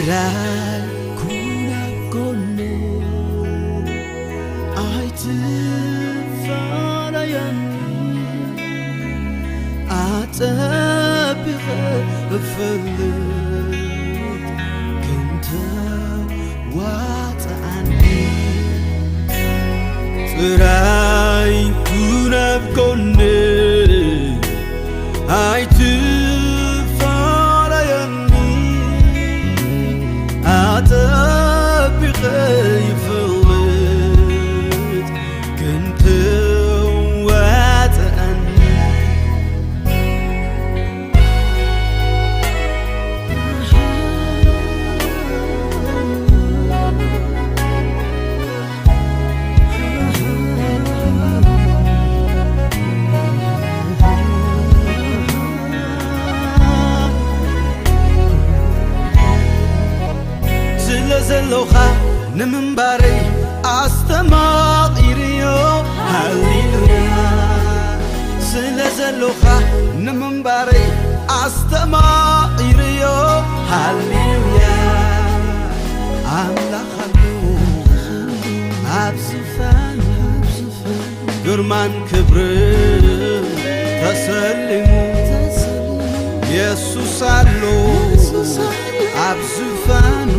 ዳይ ኩን ኣብ ጎነይ ኣይትፋለየኒ፣ ኣጸቢቐ እፈልጥ ክንተ ዋጽኣኒ። ጥራይ ኩን ኣብ ጎነይ ኣይትፋለየኒ፣ ኣጸቢቐ ይፈልጥ ክንተ ዋጽኣኒ። ስለ ዘሎኻ ንምንባረይ ኣስተማቒርዮ። ሃሌሉያ። ስለ ዘሎኻ ንምንባረይ ኣስተማቒርዮ። ሃሌሉያ። ኣምላኽ ኣሎ ኣብ ዝፋኑ፣ ግርማን ክብርን ተሰሊሙ። የሱስ ኣሎ ኣብ ዝፋኑ፣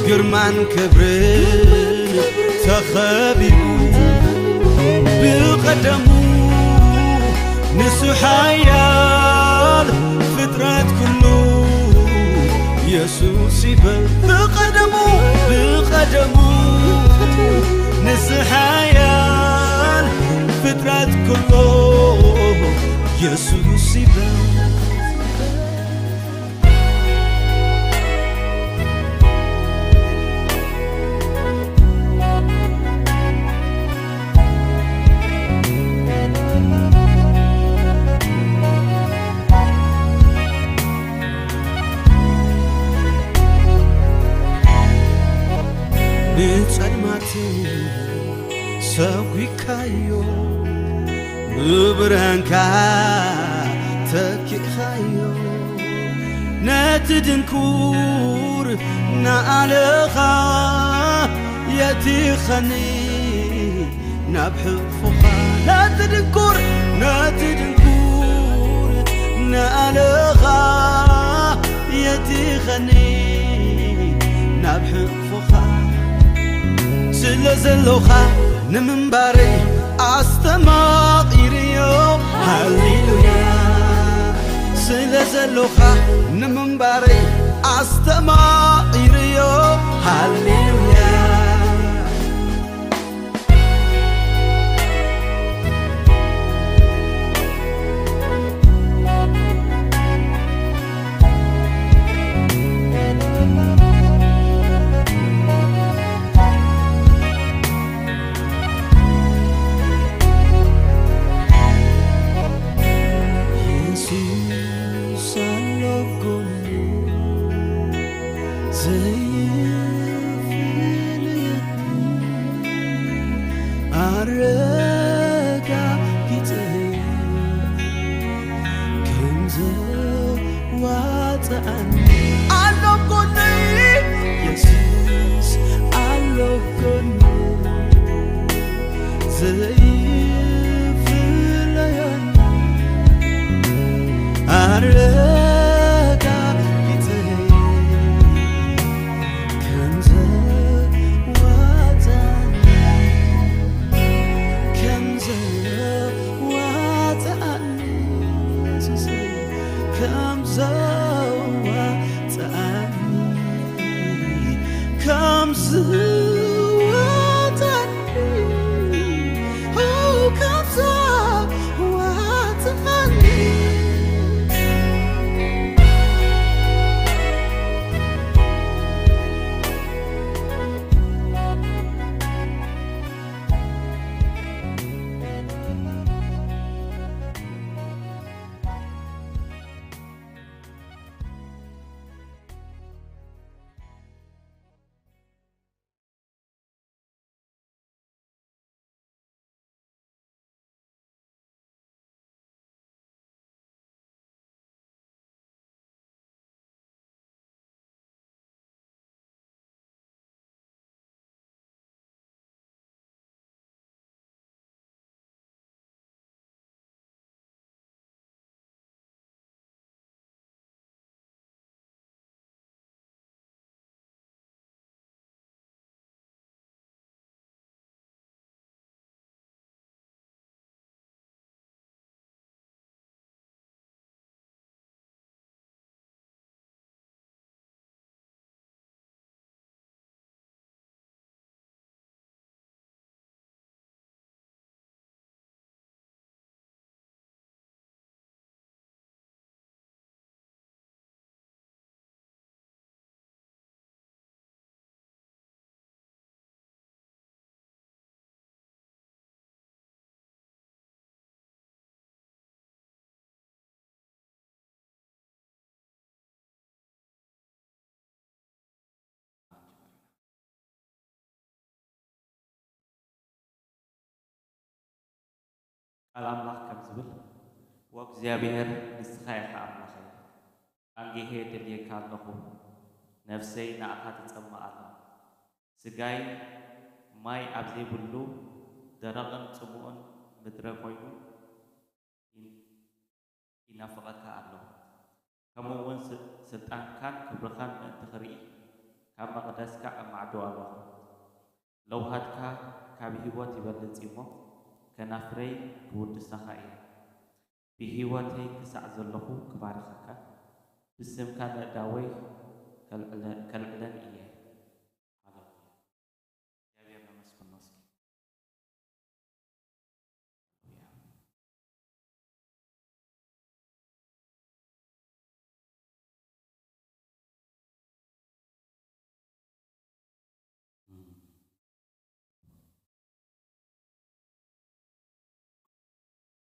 ግርማን ክብርን ተኸቢቡ። ብቐደሙ ንሱ ሓያል፣ ፍጥረት ኩሉ የሱስ ይበል። ብቐደሙ፣ ብቐደሙ ንሱ ሓያል፣ ፍጥረት ኩሉ የሱስ ይበል። ንጸልማት ሰጒግካዮ፣ ብብርሃንካ ተኪእኻዮ። ነቲ ድንኩር ንኣለኻ የቲኸኒ ናብ ሕቕፎኻ። ነቲ ድንኩር፣ ነቲ ድንኩር ንኣለኻ የቲኸኒ ናብ ሕቕፎኻ። ስለ ዘሎኻ ንምንባረይ ኣስተማቒርዮ። ሃሌሉያ። ስለ ዘሎኻ ንምንባረይ ኣስተማቒርዮ። ሃሌሉያ። የሱስ ኣሎ ጎነይ፣ ዘይፍለየኒ፣ ኣረጋጊጸይ ከም ዘዋጽኣኒ። ኣሎ ጎነይ፣ የሱስ ኣሎ ጎነይ፣ ዘይፍለየኒ፣ ኣረጋጊጸይ ከም ዘዋጽኣኒ፣ ከም ዘዋጽኣኒ፣ የሱሰይ ከም ዘዋጽኣኒ፣ ከም ዘዋጽኣኒ። ቃል ኣምላኽ ከም ዝብል፣ "ወእግዚኣብሔር ንስኻ ኢኻ ኣምላኸይ፣ ኣንጊሄ ደልየካ ኣለኹ፣ ነፍሰይ ንኣኻ ትጸምእ ኣላ፣ ስጋይ ማይ ኣብ ዘይብሉ ደረቕን ጽሙእን ምድረ ኮይኑ ይን-፣ ይናፍቐካ ኣሎ፣ ከምኡ እውን ስ-፣ ስልጣንካን ክብርኻን ምእንቲ ክርኢ ካብ መቕደስካ እማዕዶ ኣለኹ። ለውሃትካ ካብ ህይወት ይበልጽ እዩ እሞ፣ ከናፍረይ ክውድሳኻ እየ። ብህይወተይ ክሳዕ ዘለኹ ክባርኸካ፣ ብስምካ ነእዳወይ ከልዕለ-፣ ከልዕለን እየ።" ሃሌሉያ። እግዚኣብሔር ነመስግኖ እስኪ።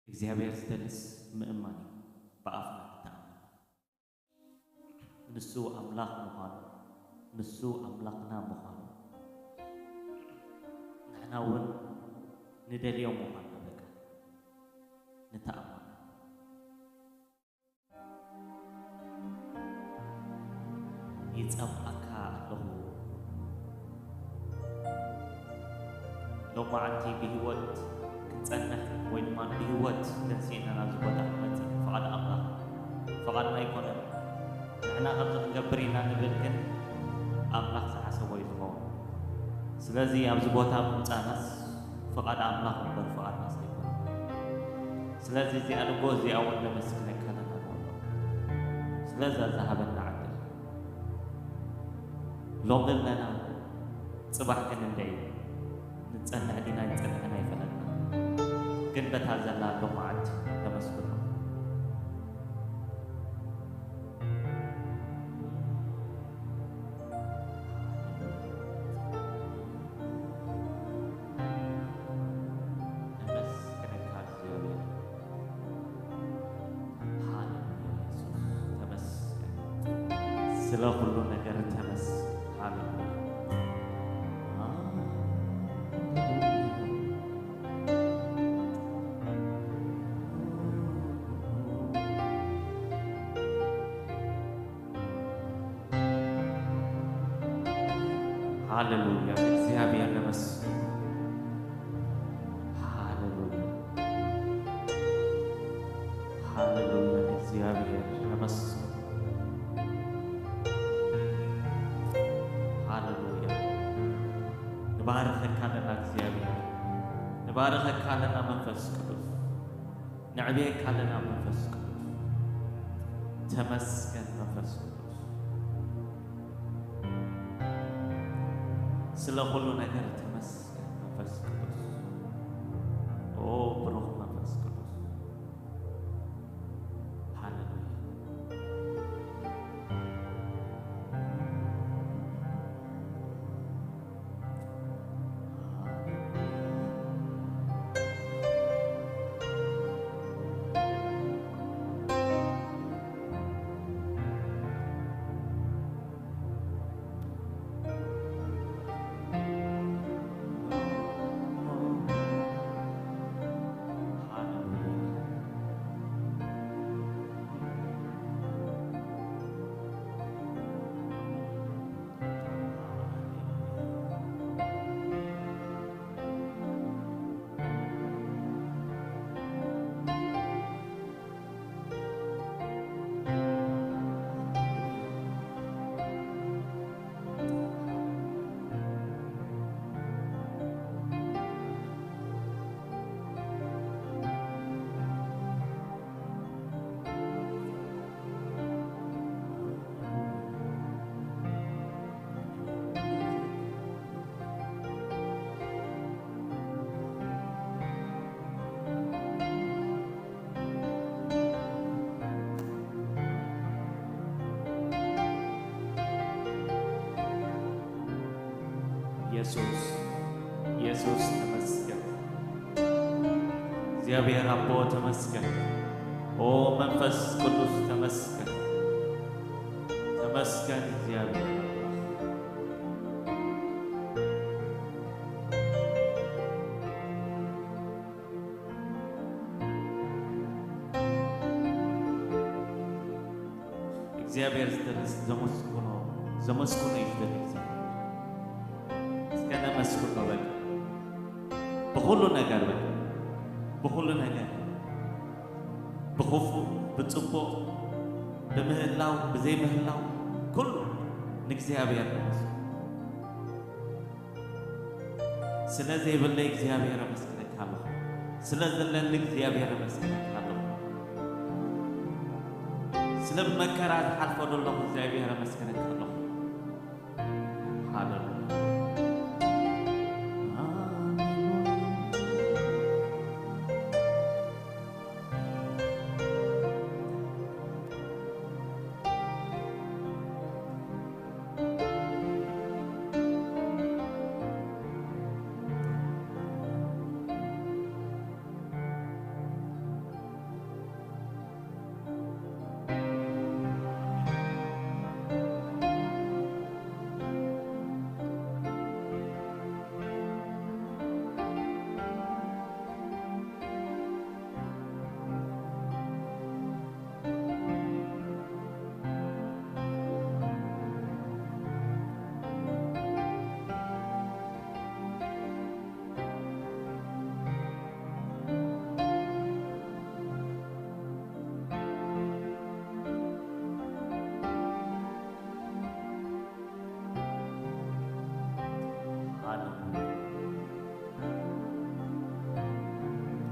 እግዚኣብሔር ዝደልስ ምእማን እዩ፣ ብኣፍና እተኣምን። ንሱ ኣምላኽ ምዃኑ፣ ንሱ ኣምላኽና ምዃኑ ንሕና እውን ንደልዮ ምዃንና በቃ ንተኣማመን። ይጸምኣካ ኣለኹ። ሎማዓንቲ ብህይወት ክንጸንሕ ወይ ድማ ብህይወት ተንሲእና ናብዚ ቦታ ክንመጽእ ፍቓድ ኣምላኽ፣ ፍቓድና ኣይኮነን። ንሕና ከምዚ ክንገብር ኢና ንብል፣ ግን ኣምላኽ ዝሓሰቦ እዩ ዝኸውን። ስለዚ ኣብዚ ቦታ ምምጻእናስ ፍቓድ ኣምላኽ እምበር ፍቓድናስ ኣይኮነን። ስለዚ እዚኣ ንግሆ እዚኣ እውን ነመስግነካ ኣለና ንብሎ። ስለዛ ዝሃበና ዕድል። ሎሚ ኣለና፣ ጽባሕ ግን እንደ እዩ። ንጸንሕ ዲና ኣይንጸንሕን ኣይፈለጥና። ግን በታ ዘላ ሎማዓንቲ ነመስግኖ። ነመስግነካ እግዚኣብሔር። ሃሌሉያ የሱስ፣ ተመስገን። ስለ ኩሉ ነገር ተመስገን። ሃሌሉያ። ሃሌሉያ። ሃሌሉያ፣ እግዚኣብሔር ነመስግን። ሃሌሉያ፣ ሃሌሉያ፣ እግዚኣብሔር ነመስግን። ሃሌሉያ፣ ንባርኸካ ኣለና እግዚኣብሔር፣ ንባርኸካ ኣለና መንፈስ ቅዱስ። ነዕብየካ ኣለና መንፈስ ቅዱስ። ተመስገን መንፈስ ቅዱስ። ስለ ኩሉ ነገር ተመስገን መንፈስ ቅዱስ። ኦ ብሩኽ መንፈስ ቅዱስ። ሃሌሉያ። የሱስ፣ የሱስ ተመስገን። እግዚኣብሔር ኣቦ ተመስገን። ኦ መንፈስ ቅዱስ ተመስገን። ተመስገን እግዚኣብሔር ኣምላኽ። እግዚኣብሔር ዝደሊ ዘመስግኖ፣ ዘመስግኖ እዩ ዝደሊ እግዚኣብሔር። እስከ ነመስግኖ በቃ። ብኹሉ ነገር በቃ። ብኹሉ ነገር። ብኽፉእ፣ ብጽቡቕ፣ ብምህላው፣ ብዘይምህላው፣ ኩሉ ንእግዚኣብሔር ነመስግኖ። ስለ ዘይብለይ እግዚኣብሔር ኣመስግነካ ኣለኹ። ስለ ዘለኒ እግዚኣብሔር ኣመስግነካ ኣለኹ። ስለ መከራ ዝሓልፎ ዘለኹ እግዚኣብሔር ኣመስግነካ ኣለኹ። ሃሌሉያ።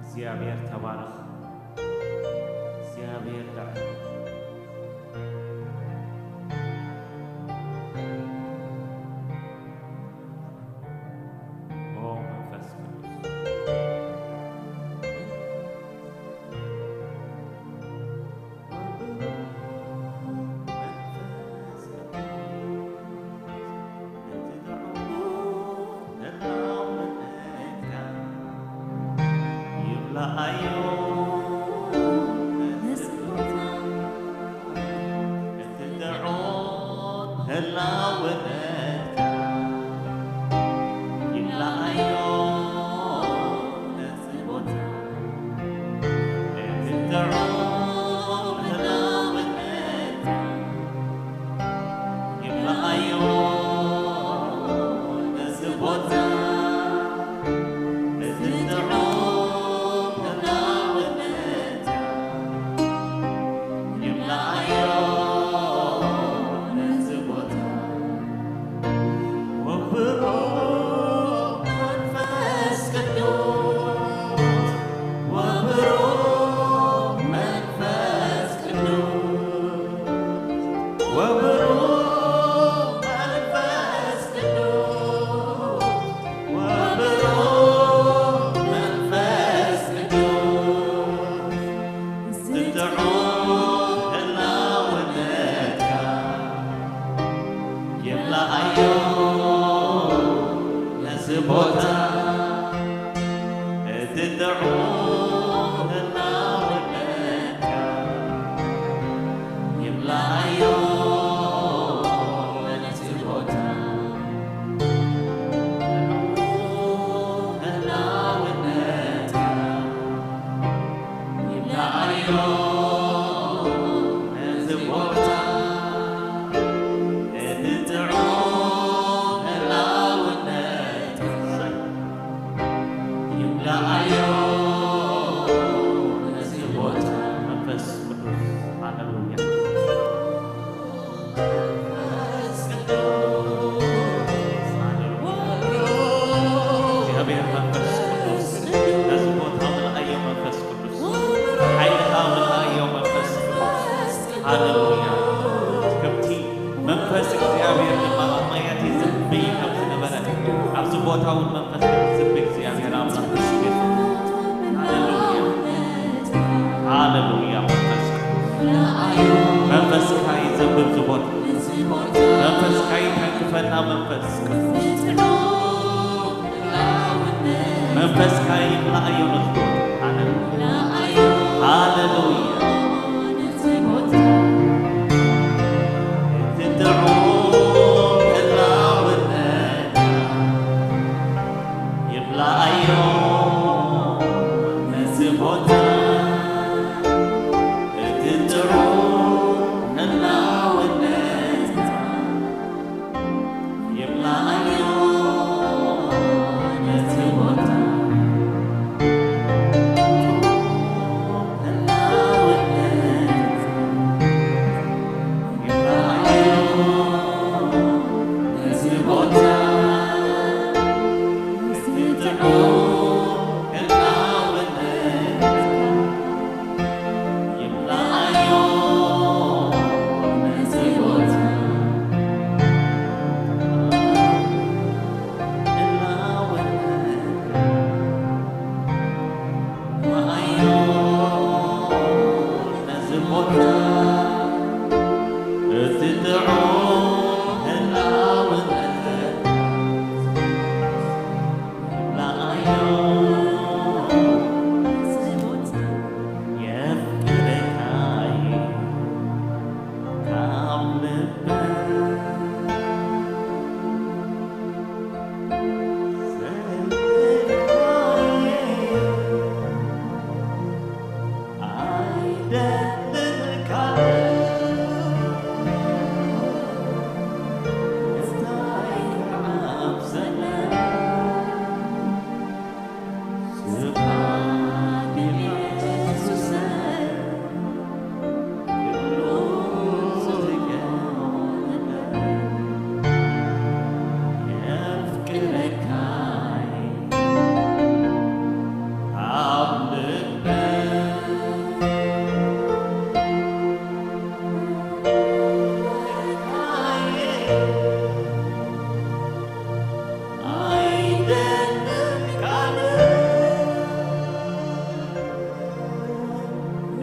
እግዚኣብሔር ተባረኽ። እግዚኣብሔር ልዕል። ኦ መንፈስ ቅዱስ።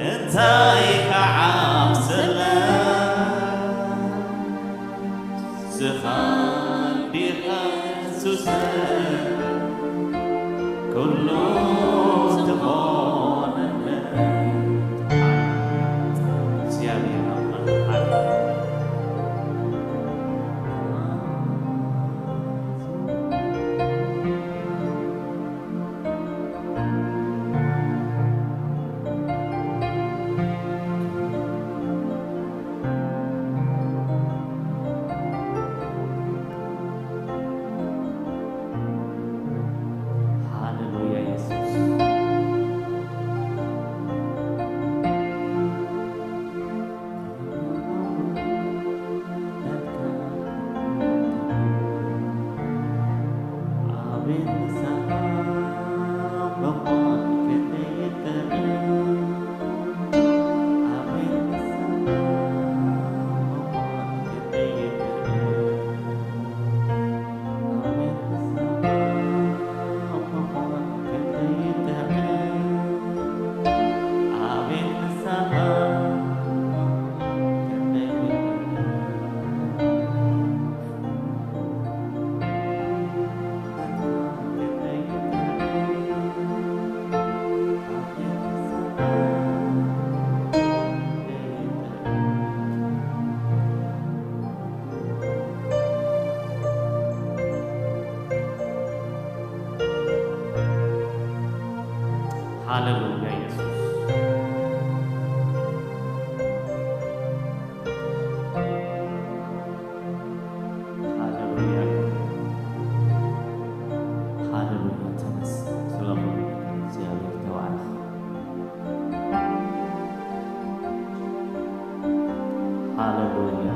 እንታይ ከዓ ስለ ስኻ እንዲኻ የሱስ ኩሉ ትኾነለይ። እግዚኣብሔር ኣምላኽ። ሃሌሉያ የሱስ። ሃሌሉያ የሱስ። ሃሌሉያ። ሃሌሉያ። ተመስገን ስለ ኩሉ ነገር እግዚኣብሔር ተባረኽ። ሃሌሉያ።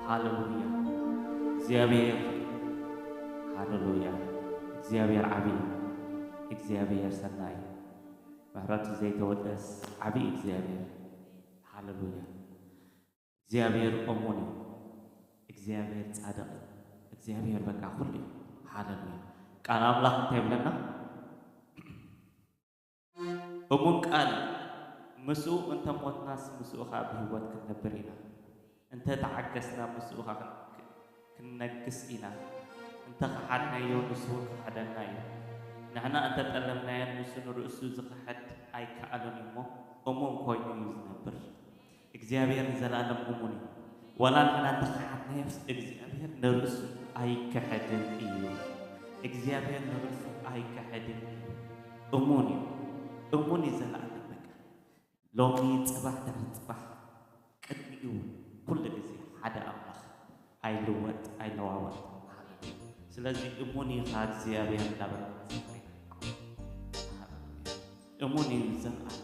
ሃሌሉያ። እግዚኣብሔር፣ ሃሌሉያ። እግዚኣብሔር ዓብዪ እዩ። እግዚኣብሔር ሰናይ እዩ። ምሕረቱ ዘይተወደስ ዓብዪ እግዚኣብሔር። ሃሌሉያ። እግዚኣብሔር እሙን እዩ። እግዚኣብሔር ጻድቕ እዩ። እግዚኣብሔር በቃ ኩሉ እዩ። ሃሌሉያ። ቃል ኣምላኽ እንታይ ይብለና? እሙን ቃል እዩ። ምስኡ እንተ ሞትናስ ምስኡ ኸኣ ብህይወት ክንነብር ኢና። እንተ ተዓገስና ምስኡ ኸኣ ክን-፣ ክንነግስ ኢና። እንተ ኸሓድናዮ ንሱ እውን ክኽሕደና እዩ። ንሕና እንተ ጠለምናዮ ንሱ ንርእሱ ዝኽሕድ ኣይከኣሎን እዩ እሞ እሙን ኮይኑ እዩ ዝነብር። እግዚኣብሔር ንዘለኣለም እሙን እዩ። ዋላ ንሕና እንተኸሓድናዮስ እግዚኣብሔር ንርእሱ ኣይክሕድን እዩ። እግዚኣብሔር ንርእሱ ኣይክሕድን እዩ። እሙን እዩ። እሙን እዩ ዘለኣለም በቃ። ሎሚ፣ ጽባሕ፣ ድሕሪ ጽባሕ፣ ቅድሚኡ እውን ኩሉ ግዜ ሓደ ኣምላኽ ኣይልወጥ ኣይለዋወጥ። ስለዚ እሙን ኢኻ እግዚኣብሔር እንዳበልና ንዘምር ኢና። እሙን እዩ ዘለኣለም።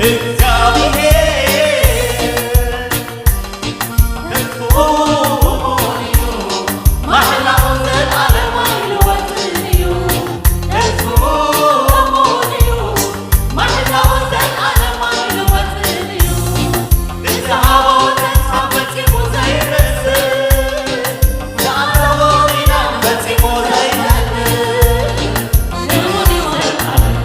እግዚኣብሔር ተስፍኡ እሙን እዩ፣ ማሕላኡ ዘልኣለም ኣይልወጥን እዩ። ተስፍኡ እሙን እዩ፣ ማሕላኡ ዘልኣለም ኣይልወጥን እዩ። ንዝሃቦ ተስፋ ፈጺሙ ዘይረስዕ፣ ዝኣተዎ ኪዳን ፈጺሙ ዘይተልም፣ እሙን እዩ ዘልኣለም።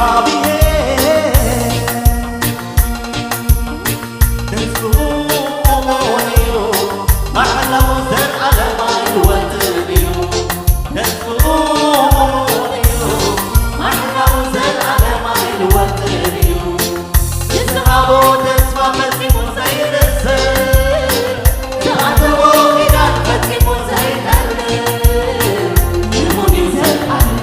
እግዚኣብሔር ተስፍኡ እሙን እዩ፣ ማሕላኡ ዘልኣለም ኣይልወጥን እዩ። ተስፍኡ እሙን እዩ፣ ማሕላኡ ዘልኣለም ኣይልወጥን እዩ። ንዝሃቦ ተስፋ ፈጺሙ ዘይረስዕ፣ ዝኣተዎ ኪዳን ፈጺሙ ዘይተልም፣ እሙን እዩ ዘልኣለም።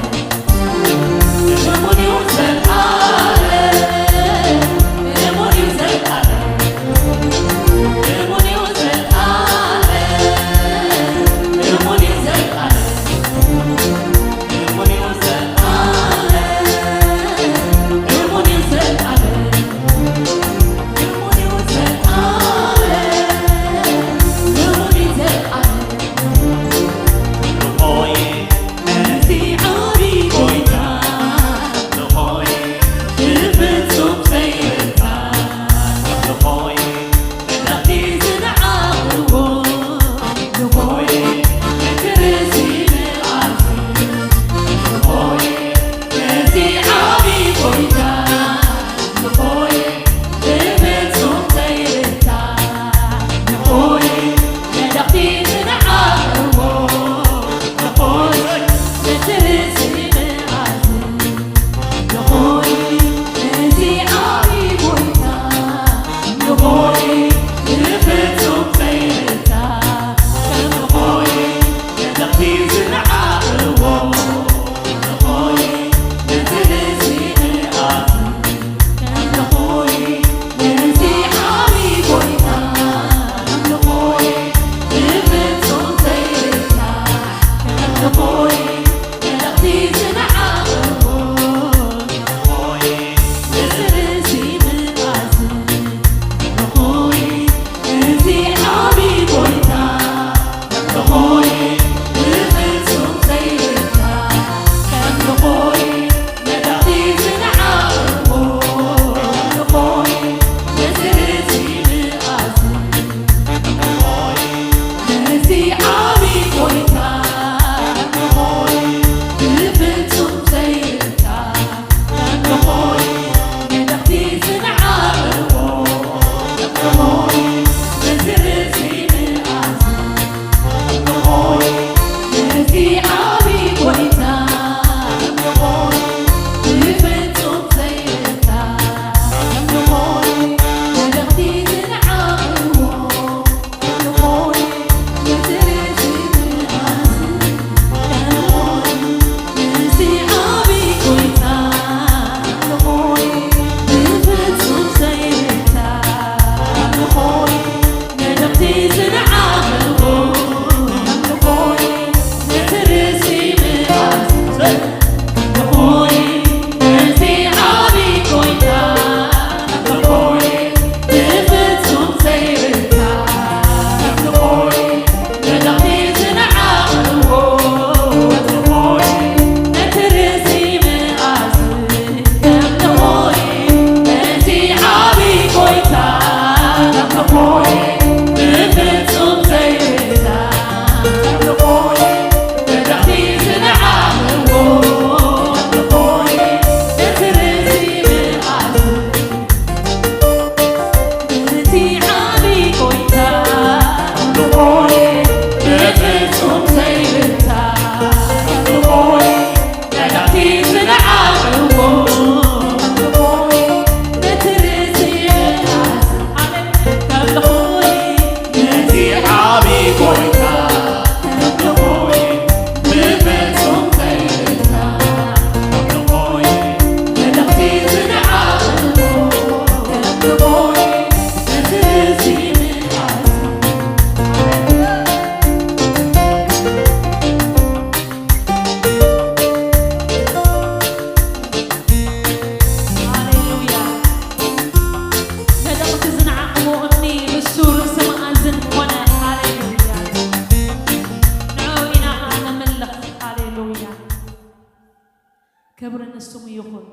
ንስሙ ይኹን።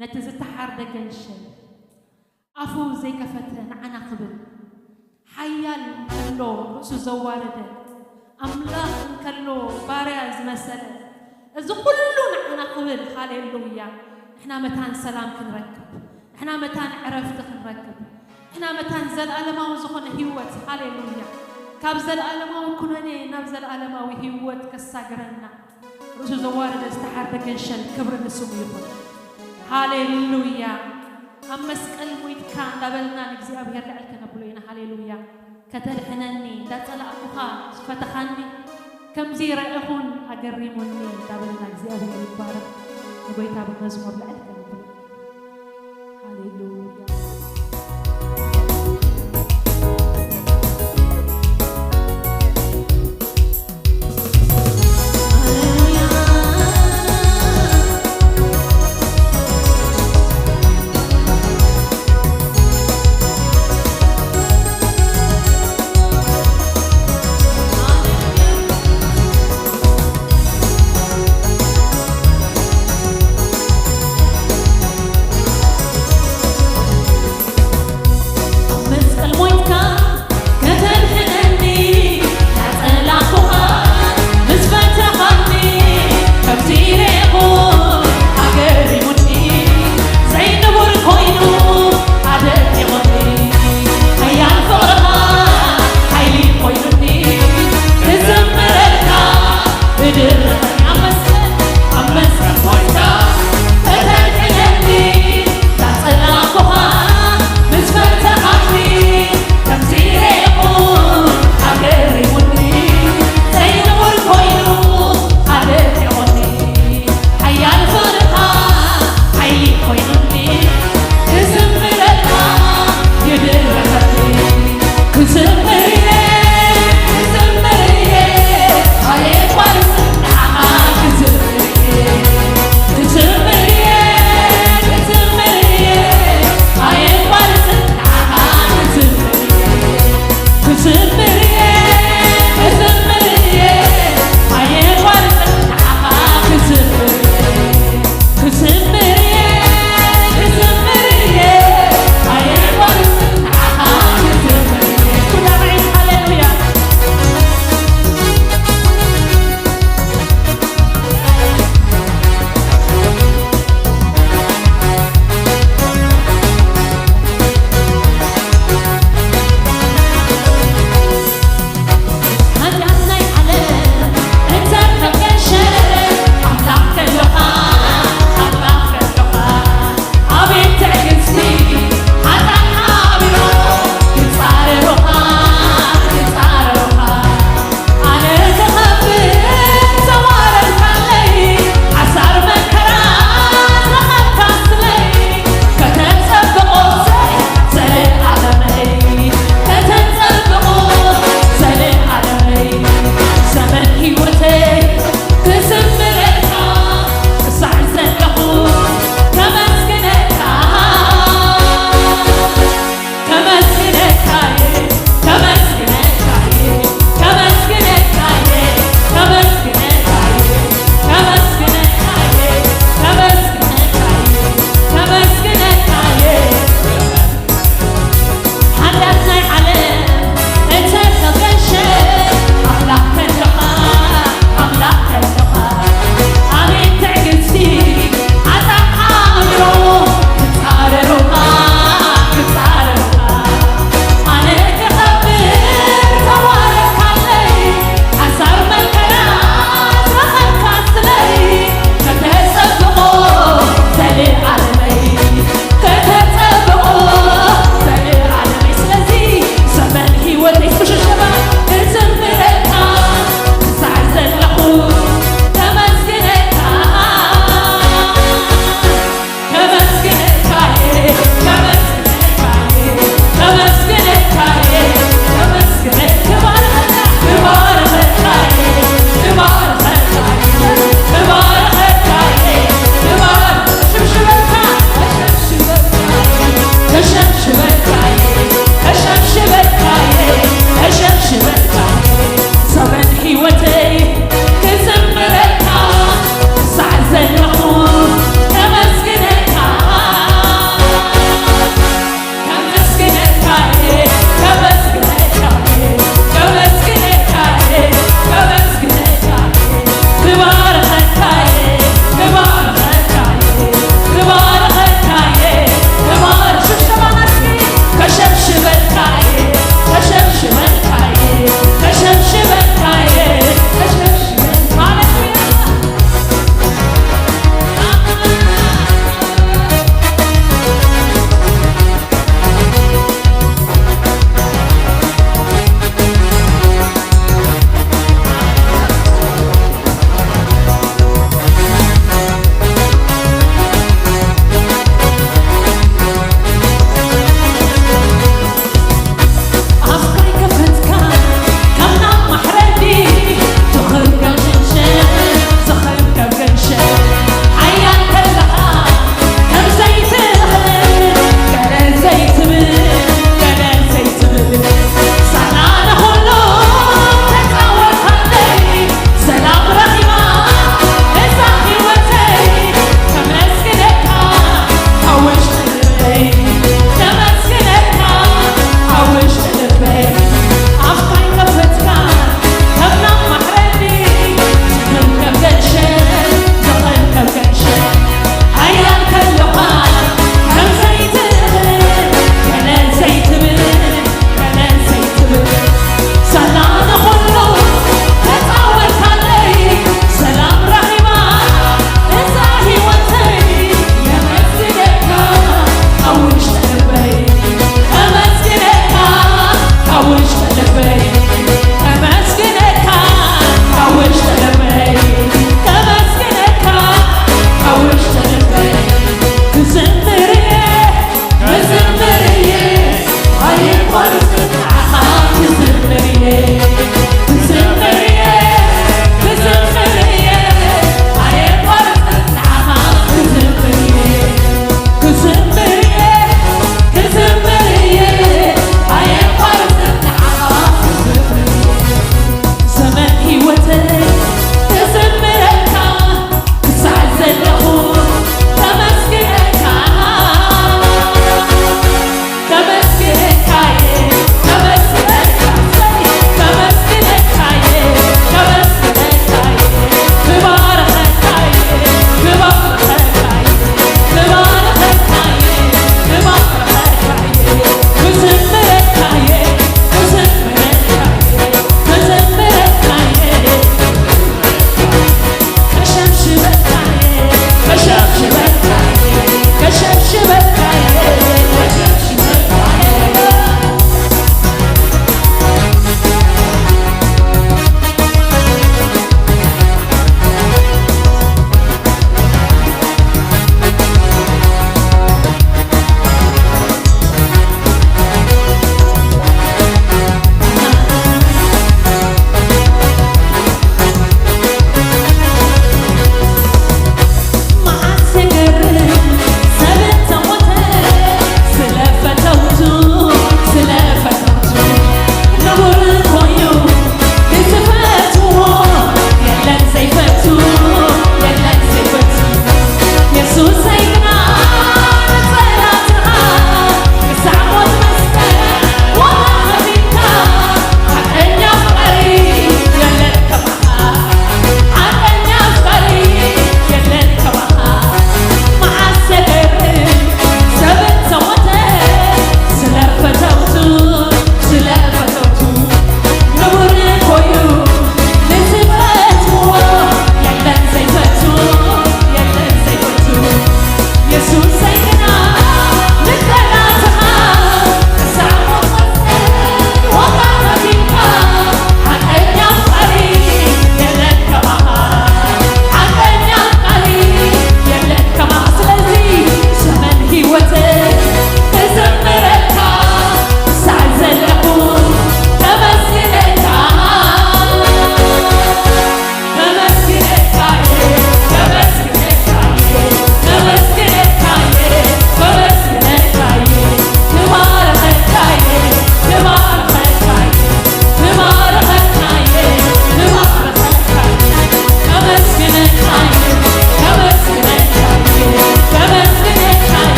ነቲ ዝተሓርደ ገንሸል ኣፉ ዘይከፈተ ንዓና ክብል፣ ሓያል እንከሎ ርእሱ ዘዋረደ፣ ኣምላኽ እንከሎ ባርያ ዝመሰለ፣ እዚ ኩሉ ንዓና ክብል፣ ሃሌሉያ። ንሕና መታን ሰላም ክንረክብ፣ ንሕና መታን ዕረፍቲ ክንረክብ፣ ንሕና መታን ዘለኣለማዊ ዝኾነ ህይወት፣ ሃሌሉያ፣ ካብ ዘለኣለማዊ ኩነኔ ናብ ዘለኣለማዊ ህይወት ከሳግረና ርእሱ ዘዋረደ ዝተሓርደ ገንሸል ክብሪ ንስሙ ይኹን። ሃሌሉያ። ኣብ መስቀል ሞይትካ እንዳበልና ንእግዚኣብሔር ልዕል ከነብሎ ኢና። ሃሌሉያ። ከተድሕነኒ እንዳጸላእኩኻ ዝፈተኻኒ፣ ከምዚ ረኣኹን ኣገሪሙኒ እንዳበልና እግዚኣብሔር ይባረኽ። ንጎይታ ብመዝሙር ልዕል ከነብሎ። ሃሌሉያ።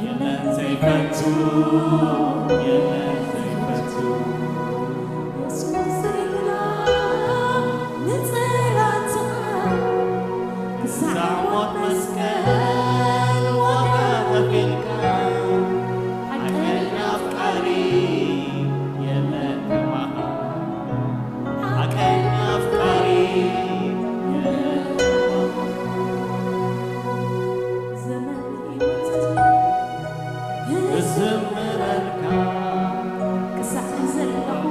የለን ዘይፈቱ፣ የለን ዘይፈቱ። የሱስ ዘይብላ ንጽላትኻ ክሳዕ ሞት መስቀል ዋጋ ከፊልካ፣ ሓቀኛ ኣፍቃሪ የለን ከማኻ። ሓቀኛ ኣፍቃሪ የለን ከማኻ። ዘመን ህይወት ክዝምረልካ ክሳዕ ዘለኹ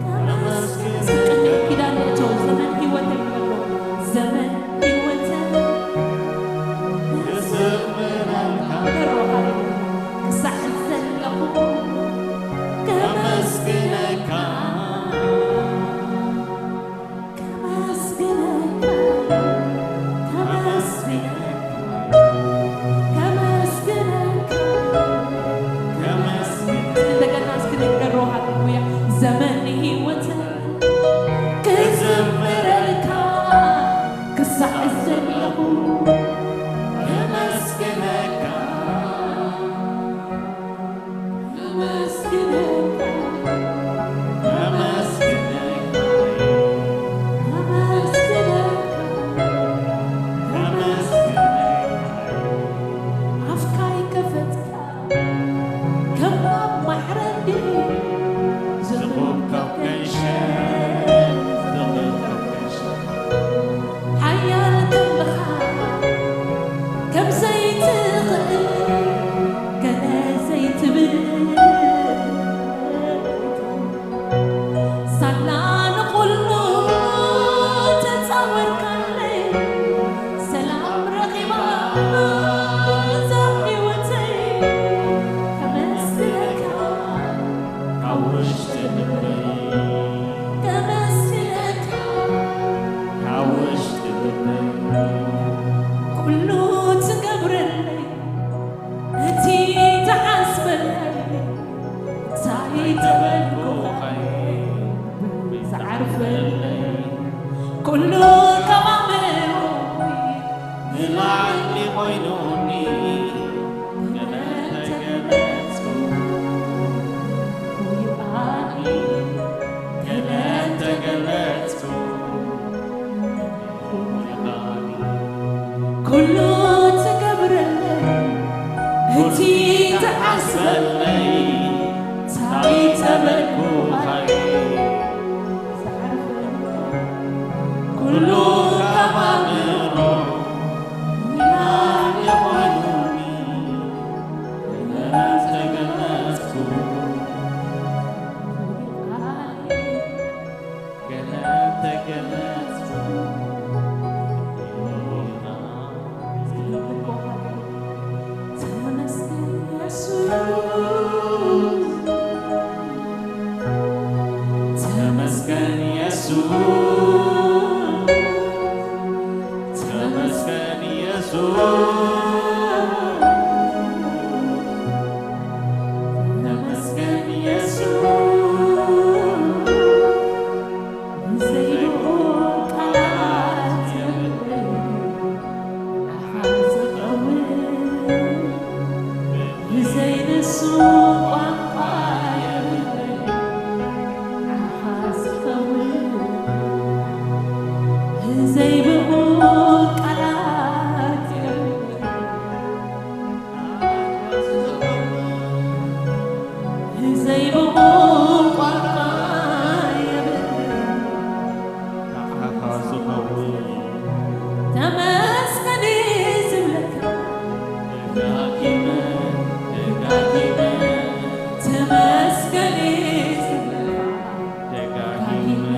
ከመስግን። እስኪ ቀንዲ ኪዳን ንእቶ። ዘመን ህይወት የምበሎ። ዘመን ህይወት ክዝምረልካ። በሮ ሃሌሉያ። ክሳዕ ዘለኹ ከመስግነካ። ከመስግነካ፣ ከመስግነካ፣ ከመስግነካ፣ ከመስግነካ። እንደገና እስኪ ንገሮ፣ ሃሌሉያ። ዘመን ህይወት ክዝምረልካ፣ ክሳዕ ዘለኹ ከመስግነካ። ከመስግነካ፣ ከመስግነካ፣ ከመስግነካ፣ ከመስግነካ። ኣፍካ ይከፈትካ ከም ኣብ ማሕረዲ ዝኹብ ካብ ገንሸል፣ ዝኹብ ካብ ገንሸል። ሓያል ከምኻ ከም ዘይትኽእል ገለ ዘይትብል፣ ሳላ ንኹሉ ተጻወርካለይ፣ ሰላም ረኺባ እዛ ህይወተይ። ከመስግነካ ካብ ውሽጢ ልበይ፣ ከመስግነካ ካብ ውሽጢ ልበይ። ኩሉ ትገብረለይ እቲ ትሓስበለይ፣ እንታይ ተበልኩ ዝዓርፈለይ? ኩሉ ካብ ኣእምሮይ ንላዕሊ ኮይኑኒ፣ ገለ ተገለጽኩ። ይብዓኒ፣ ገለ ተገለጽኩ። ኩሉ ትገብረለይ፣ እቲ ትሓስበለይ፣ እንታይ ተበልኩ ዝዓርፈለይ? ኩሉ ካብ ኣእምሮ ንላዕሊ ኮይኑኒ፣ ገለ ተገለጽኩ። ገለ ተገለጽኩ። ተመስገን የሱስ፣ ተመስገን የሱስ፣ ተመስገን የሱስ፣ ተመስገን የሱስ። ዘይብኡ ቃላት የብለይ፣ ንዓኻ ዝኸውን ብዘይ ንሱ ቋንቋ የብለይ፣ ንዓኻ ዝኸውን ዘይብኡ ቃላት የብለይ። ዘይብኡ ቋንቋ የብለይ፣ ንዓኻ ዝኸውን ተመስገን ዝብለካ። ደጋጊመ፣ ደጋጊመ፣ ተመስገን ዝብለካ። ደጋጊመ፣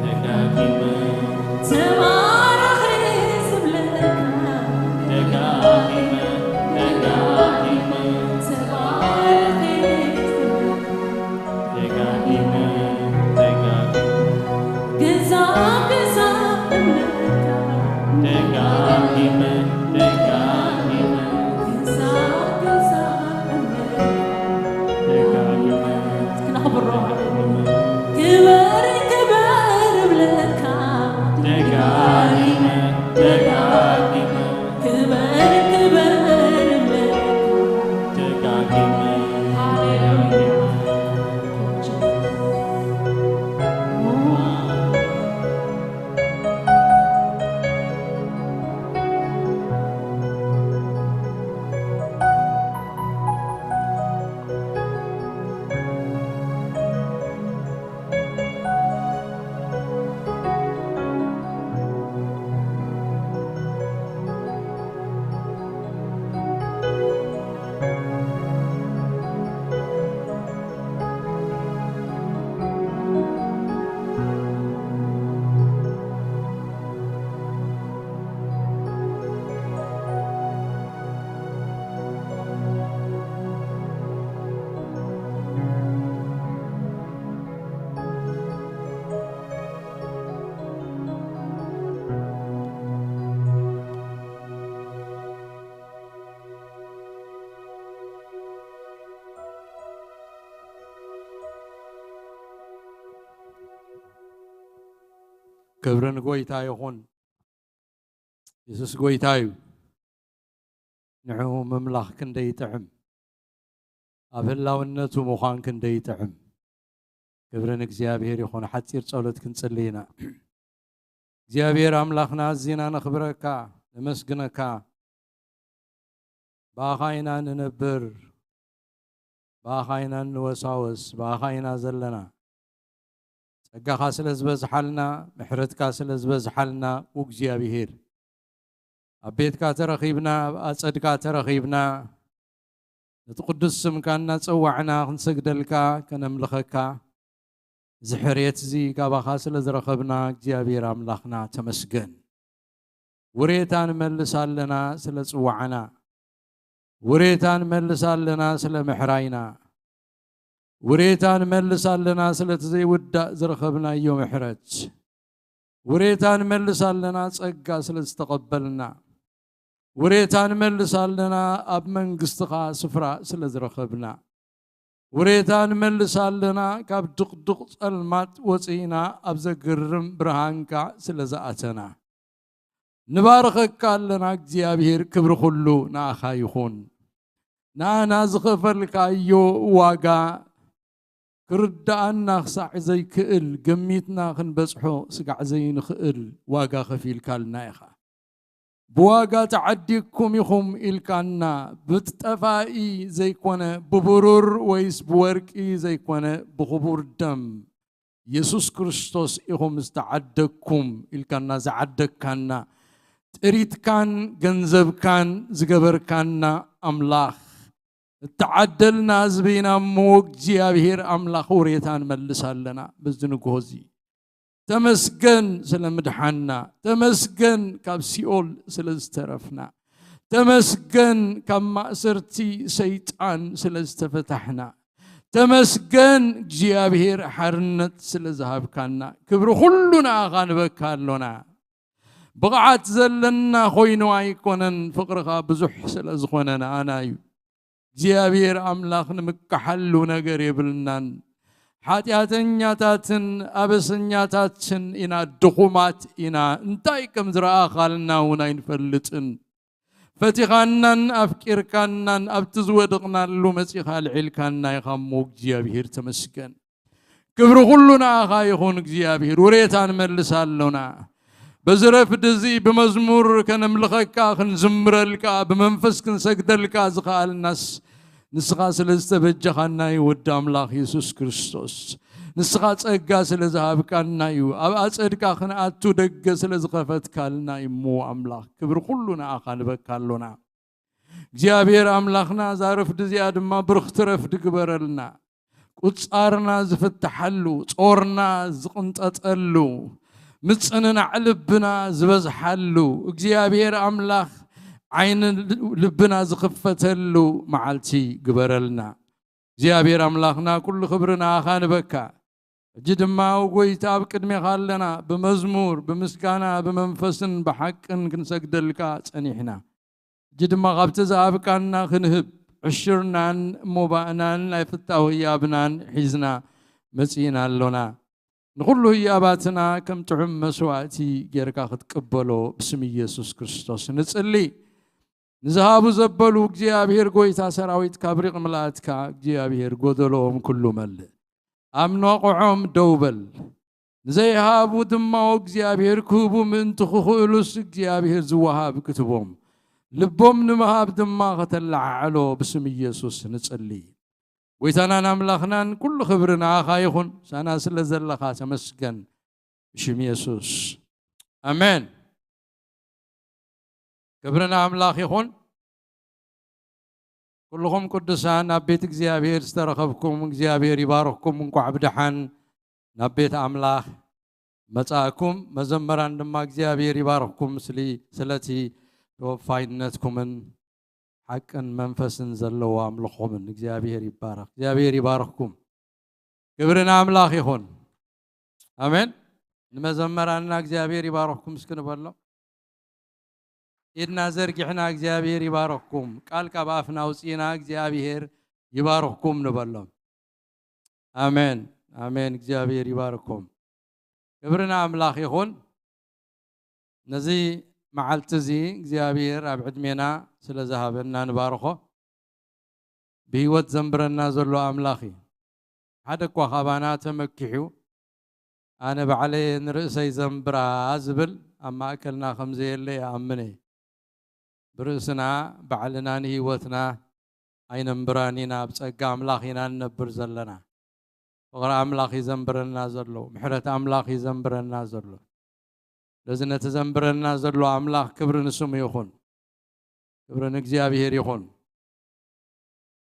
ደጋጊመ፣ ተባረኽ ዝብለካ። ደጋጊመ፣ ደጋጊመ፣ ተባረኽ ዝብለካ። ደጋጊመ፣ ደጋጊመ፣ ግዛ፣ ግዛ እብለካ። ደጋጊመ፣ ደጋጊመ፣ ግዛ፣ ክብሪ ንጎይታ ይኹን። የሱስ ጎይታ እዩ። ንዕኡ ምምላኽ ክንደይ ይጥዕም፣ ኣብ ህላውነቱ ምዃን ክንደይ ይጥዕም። ክብሪ ንእግዚኣብሔር ይኹን። ሓጺር ጸሎት ክንጽሊ ኢና። እግዚኣብሔር ኣምላኽና፣ ኣዚና ነኽብረካ፣ ነመስግነካ። ብኣኻ ኢና ንነብር፣ ብኣኻ ኢና ንወሳወስ፣ ብኣኻ ኢና ዘለና። ጸጋኻ ስለ ዝበዝሓልና፣ ምሕረትካ ስለ ዝበዝሓልና፣ እግዚኣብሔር፣ ኣብ ቤትካ ተረኺብና፣ ኣብ ኣጸድካ ተረኺብና፣ ነቲ ቅዱስ ስምካ እናጸዋዕና ክንሰግደልካ፣ ከነምልኸካ፣ እዚ ሕርየት እዚ ካባኻ ስለ ዝረኸብና እግዚኣብሔር ኣምላኽና ተመስገን። ውሬታ ንመልስ ኣለና ስለ ጽዋዕና። ውሬታ ንመልስ ኣለና ስለ ምሕራይና። ውሬታ ንመልስ ኣለና ስለቲ ዘይውዳእ ዝረኸብናዮ ምሕረት። ውሬታ ንመልስ ኣለና ጸጋ ስለ ዝተቐበልና። ውሬታ ንመልስ ኣለና ኣብ መንግስትኻ ስፍራ ስለ ዝረኸብና። ውሬታ ንመልስ ኣለና ካብ ድቕዱቕ ጸልማት ወጺእና ኣብ ዘግርም ብርሃንካ ስለ ዝኣተና። ንባርኸካ ኣለና እግዚኣብሔር፣ ክብሪ ኩሉ ንኣኻ ይኹን። ንኣና ዝኸፈልካዮ ዋጋ ክርድኣና ክሳዕ ዘይክእል፣ ገሚትና ክንበጽሖ ስጋዕ ዘይንኽእል ዋጋ ከፊልካልና ኢኻ። ብዋጋ ተዓዲግኩም ኢኹም ኢልካና፣ ብጠፋኢ ዘይኮነ፣ ብብሩር ወይስ ብወርቂ ዘይኮነ፣ ብኽቡር ደም የሱስ ክርስቶስ ኢኹም ዝተዓደግኩም ኢልካና፣ ዝዓደግካና፣ ጥሪትካን ገንዘብካን ዝገበርካና ኣምላኽ፣ እተዓደልና ህዝቢ ኢና እሞ፣ እግዚኣብሔር ኣምላኽ፣ ውሬታ ንመልስ ኣለና በዚ ንግሆ እዚ። ተመስገን ስለ ምድሓንና፣ ተመስገን ካብ ሲኦል ስለ ዝተረፍና፣ ተመስገን ካብ ማእሰርቲ ሰይጣን ስለ ዝተፈታሕና፣ ተመስገን እግዚኣብሔር ሓርነት ስለ ዝሃብካና፣ ክብሪ ኩሉ ንኣኻ ንበካ ኣሎና። ብቕዓት ዘለና ኮይኑ ኣይኮነን፣ ፍቕርኻ ብዙሕ ስለ ዝኾነ ንኣና እዩ። እግዚኣብሔር ኣምላኽ ንምክሓሉ ነገር የብልናን። ሓጢኣተኛታትን ኣበሰኛታትን ኢና፣ ድኹማት ኢና። እንታይ ከም ዝረኣኻልና እውን ኣይንፈልጥን። ፈቲኻናን ኣፍቂርካናን ኣብቲ ዝወደቕናሉ መጺኻ ኣልዒልካና ኢኻ እሞ እግዚኣብሔር ተመስገን። ክብሪ ኩሉ ንኣኻ ይኹን እግዚኣብሔር። ውሬታ ንመልስ ኣሎና። በዚ ረፍዲ እዚ ብመዝሙር ከነምልኸካ፣ ክንዝምረልካ፣ ብመንፈስ ክንሰግደልካ ዝኸኣልናስ ንስኻ ስለ ዝተበጀኻና እዩ፣ ወዲ ኣምላኽ የሱስ ክርስቶስ። ንስኻ ጸጋ ስለ ዝሃብካና እዩ። ኣብ ኣጸድካ ክንኣቱ ደገ ስለ ዝኸፈትካልና እዩ እሞ ኣምላኽ። ክብሪ ኩሉ ንኣኻ ንበካ ኣሎና። እግዚኣብሔር ኣምላኽና፣ እዛ ረፍዲ እዚኣ ድማ ብርኽቲ ረፍዲ ግበረልና። ቁጻርና ዝፍትሓሉ፣ ጾርና ዝቕንጠጠሉ፣ ምጽንናዕ ልብና ዝበዝሓሉ፣ እግዚኣብሔር ኣምላኽ ዓይኒ ልብና ዝኽፈተሉ መዓልቲ ግበረልና። እግዚኣብሔር ኣምላኽና፣ ኩሉ ክብሪ ንኣኻ ንበካ። ሕጂ ድማ፣ ኦ ጎይታ፣ ኣብ ቅድሜኻ ኣለና፣ ብመዝሙር፣ ብምስጋና፣ ብመንፈስን ብሓቅን ክንሰግደልካ ጸኒሕና። ሕጂ ድማ ካብቲ ዝሃብካና ክንህብ፣ ዕሽርናን ሞባእናን ናይ ፍታው ህያብናን ሒዝና መጺእና ኣሎና። ንኹሉ ህያባትና ከም ጥዑም መስዋእቲ ጌርካ ክትቅበሎ ብስም ኢየሱስ ክርስቶስ ንጽሊ። ንዝሃቡ ዘበሉ እግዚኣብሔር ጎይታ ሰራዊት ካብ ሪቕ ምልኣትካ እግዚኣብሔር ጎደሎኦም ኩሉ መልእ። ኣብ ነቑዖም ደው በል። ንዘይሃቡ ድማ ኦ እግዚኣብሔር ክህቡ ምእንቲ ክኽእሉስ እግዚኣብሔር ዝወሃብ ክትቦም። ልቦም ንምሃብ ድማ ከተለዓዕሎ ብስም ኢየሱስ ንጽሊ። ጎይታናን ኣምላኽናን ኩሉ ክብሪ ንኣኻ ይኹን። ሳና ስለ ዘለኻ ተመስገን። ብሽም የሱስ። ኣሜን። ክብሪ ንኣምላኽ ይኹን። ኩልኹም ቅዱሳን ኣብ ቤት እግዚኣብሔር ዝተረኸብኩም እግዚኣብሔር ይባርኽኩም። እንኳዕ ብደሓን ናብ ቤት ኣምላኽ መጻእኩም። መዘመራን ድማ እግዚኣብሔር ይባርኽኩም ስሊ-፣ ስለቲ ተወፋይነትኩምን ሓቅን መንፈስን ዘለዎ ኣምልኾምን። እግዚኣብሔር ይባረኽ። እግዚኣብሔር ይባርኽኩም። ክብሪ ንኣምላኽ ይኹን። ኣሜን። ንመዘመራንና እግዚኣብሔር ይባርኽኩም እስኪ ንበሎም። ኢድና ዘርጊሕና እግዚኣብሔር ይባርኽኩም። ቃል ካብ ኣፍና ኣውጺእና እግዚኣብሔር ይባርኽኩም ንበሎም። ኣሜን፣ ኣሜን። እግዚኣብሔር ይባርኽኩም። ክብሪ ንኣምላኽ ይኹን። ነዚ መዓልቲ እዚ እግዚኣብሔር ኣብ ዕድሜና ስለ ዝሃበና ንባርኾ። ብህይወት ዘንብረና ዘሎ ኣምላኽ እዩ። ሓደ እኳ ካባና ተመኪሑ፣ ኣነ ባዕለየ ንርእሰይ ዘንብራ ዝብል ኣብ ማእከልና ከም ዘየለ ይኣምን እየ። ብርእስና ባዕልና ንህይወትና ኣይነንብራን ኢና፣ ኣብ ጸጋ ኣምላኽ ኢና ንነብር ዘለና። ፍቕሪ ኣምላኽ እዩ ዘንብረና ዘሎ፣ ምሕረት ኣምላኽ እዩ ዘንብረና ዘሎ። ስለዚ ነቲ ዘንብረና ዘሎ ኣምላኽ ክብሪ ንስሙ ይኹን። ክብሪ ንእግዚኣብሔር ይኹን።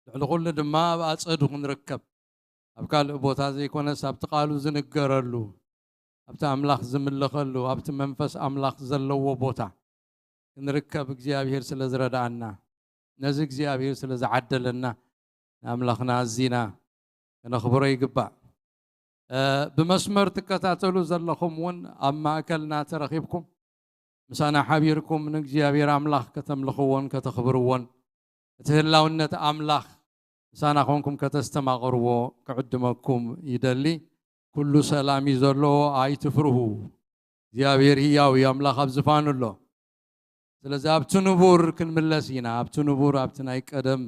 ልዕሊ ኩሉ ድማ ኣብ ኣጸዱ ክንርከብ፣ ኣብ ካልእ ቦታ ዘይኮነስ ኣብቲ ቃሉ ዝንገረሉ፣ ኣብቲ ኣምላኽ ዝምለኸሉ፣ ኣብቲ መንፈስ ኣምላኽ ዘለዎ ቦታ ክንርከብ እግዚኣብሔር ስለ ዝረድኣና፣ ነዚ እግዚኣብሔር ስለ ዝዓደለና ንኣምላኽና ኣዚና ከነኽብሮ ይግባእ። እ፣ ብመስመር ትከታተሉ ዘለኹም እውን ኣብ ማእከልና ተረኺብኩም ምሳና ሓቢርኩም ንእግዚኣብሔር ኣምላኽ ከተምልኽዎን ከተኽብርዎን እቲ ህላውነት ኣምላኽ ምሳና ኾንኩም ከተስተማቕርዎ ክዕድመኩም ይደሊ። ኩሉ ሰላም እዩ ዘሎ፣ ኣይትፍርሁ። እግዚኣብሔር ህያው እዩ፣ ኣምላኽ ኣብ ዝፋኑ ኣሎ። ስለዚ ኣብቲ ንቡር ክንምለስ ኢና። ኣብቲ ንቡር፣ ኣብቲ ናይ ቀደም፣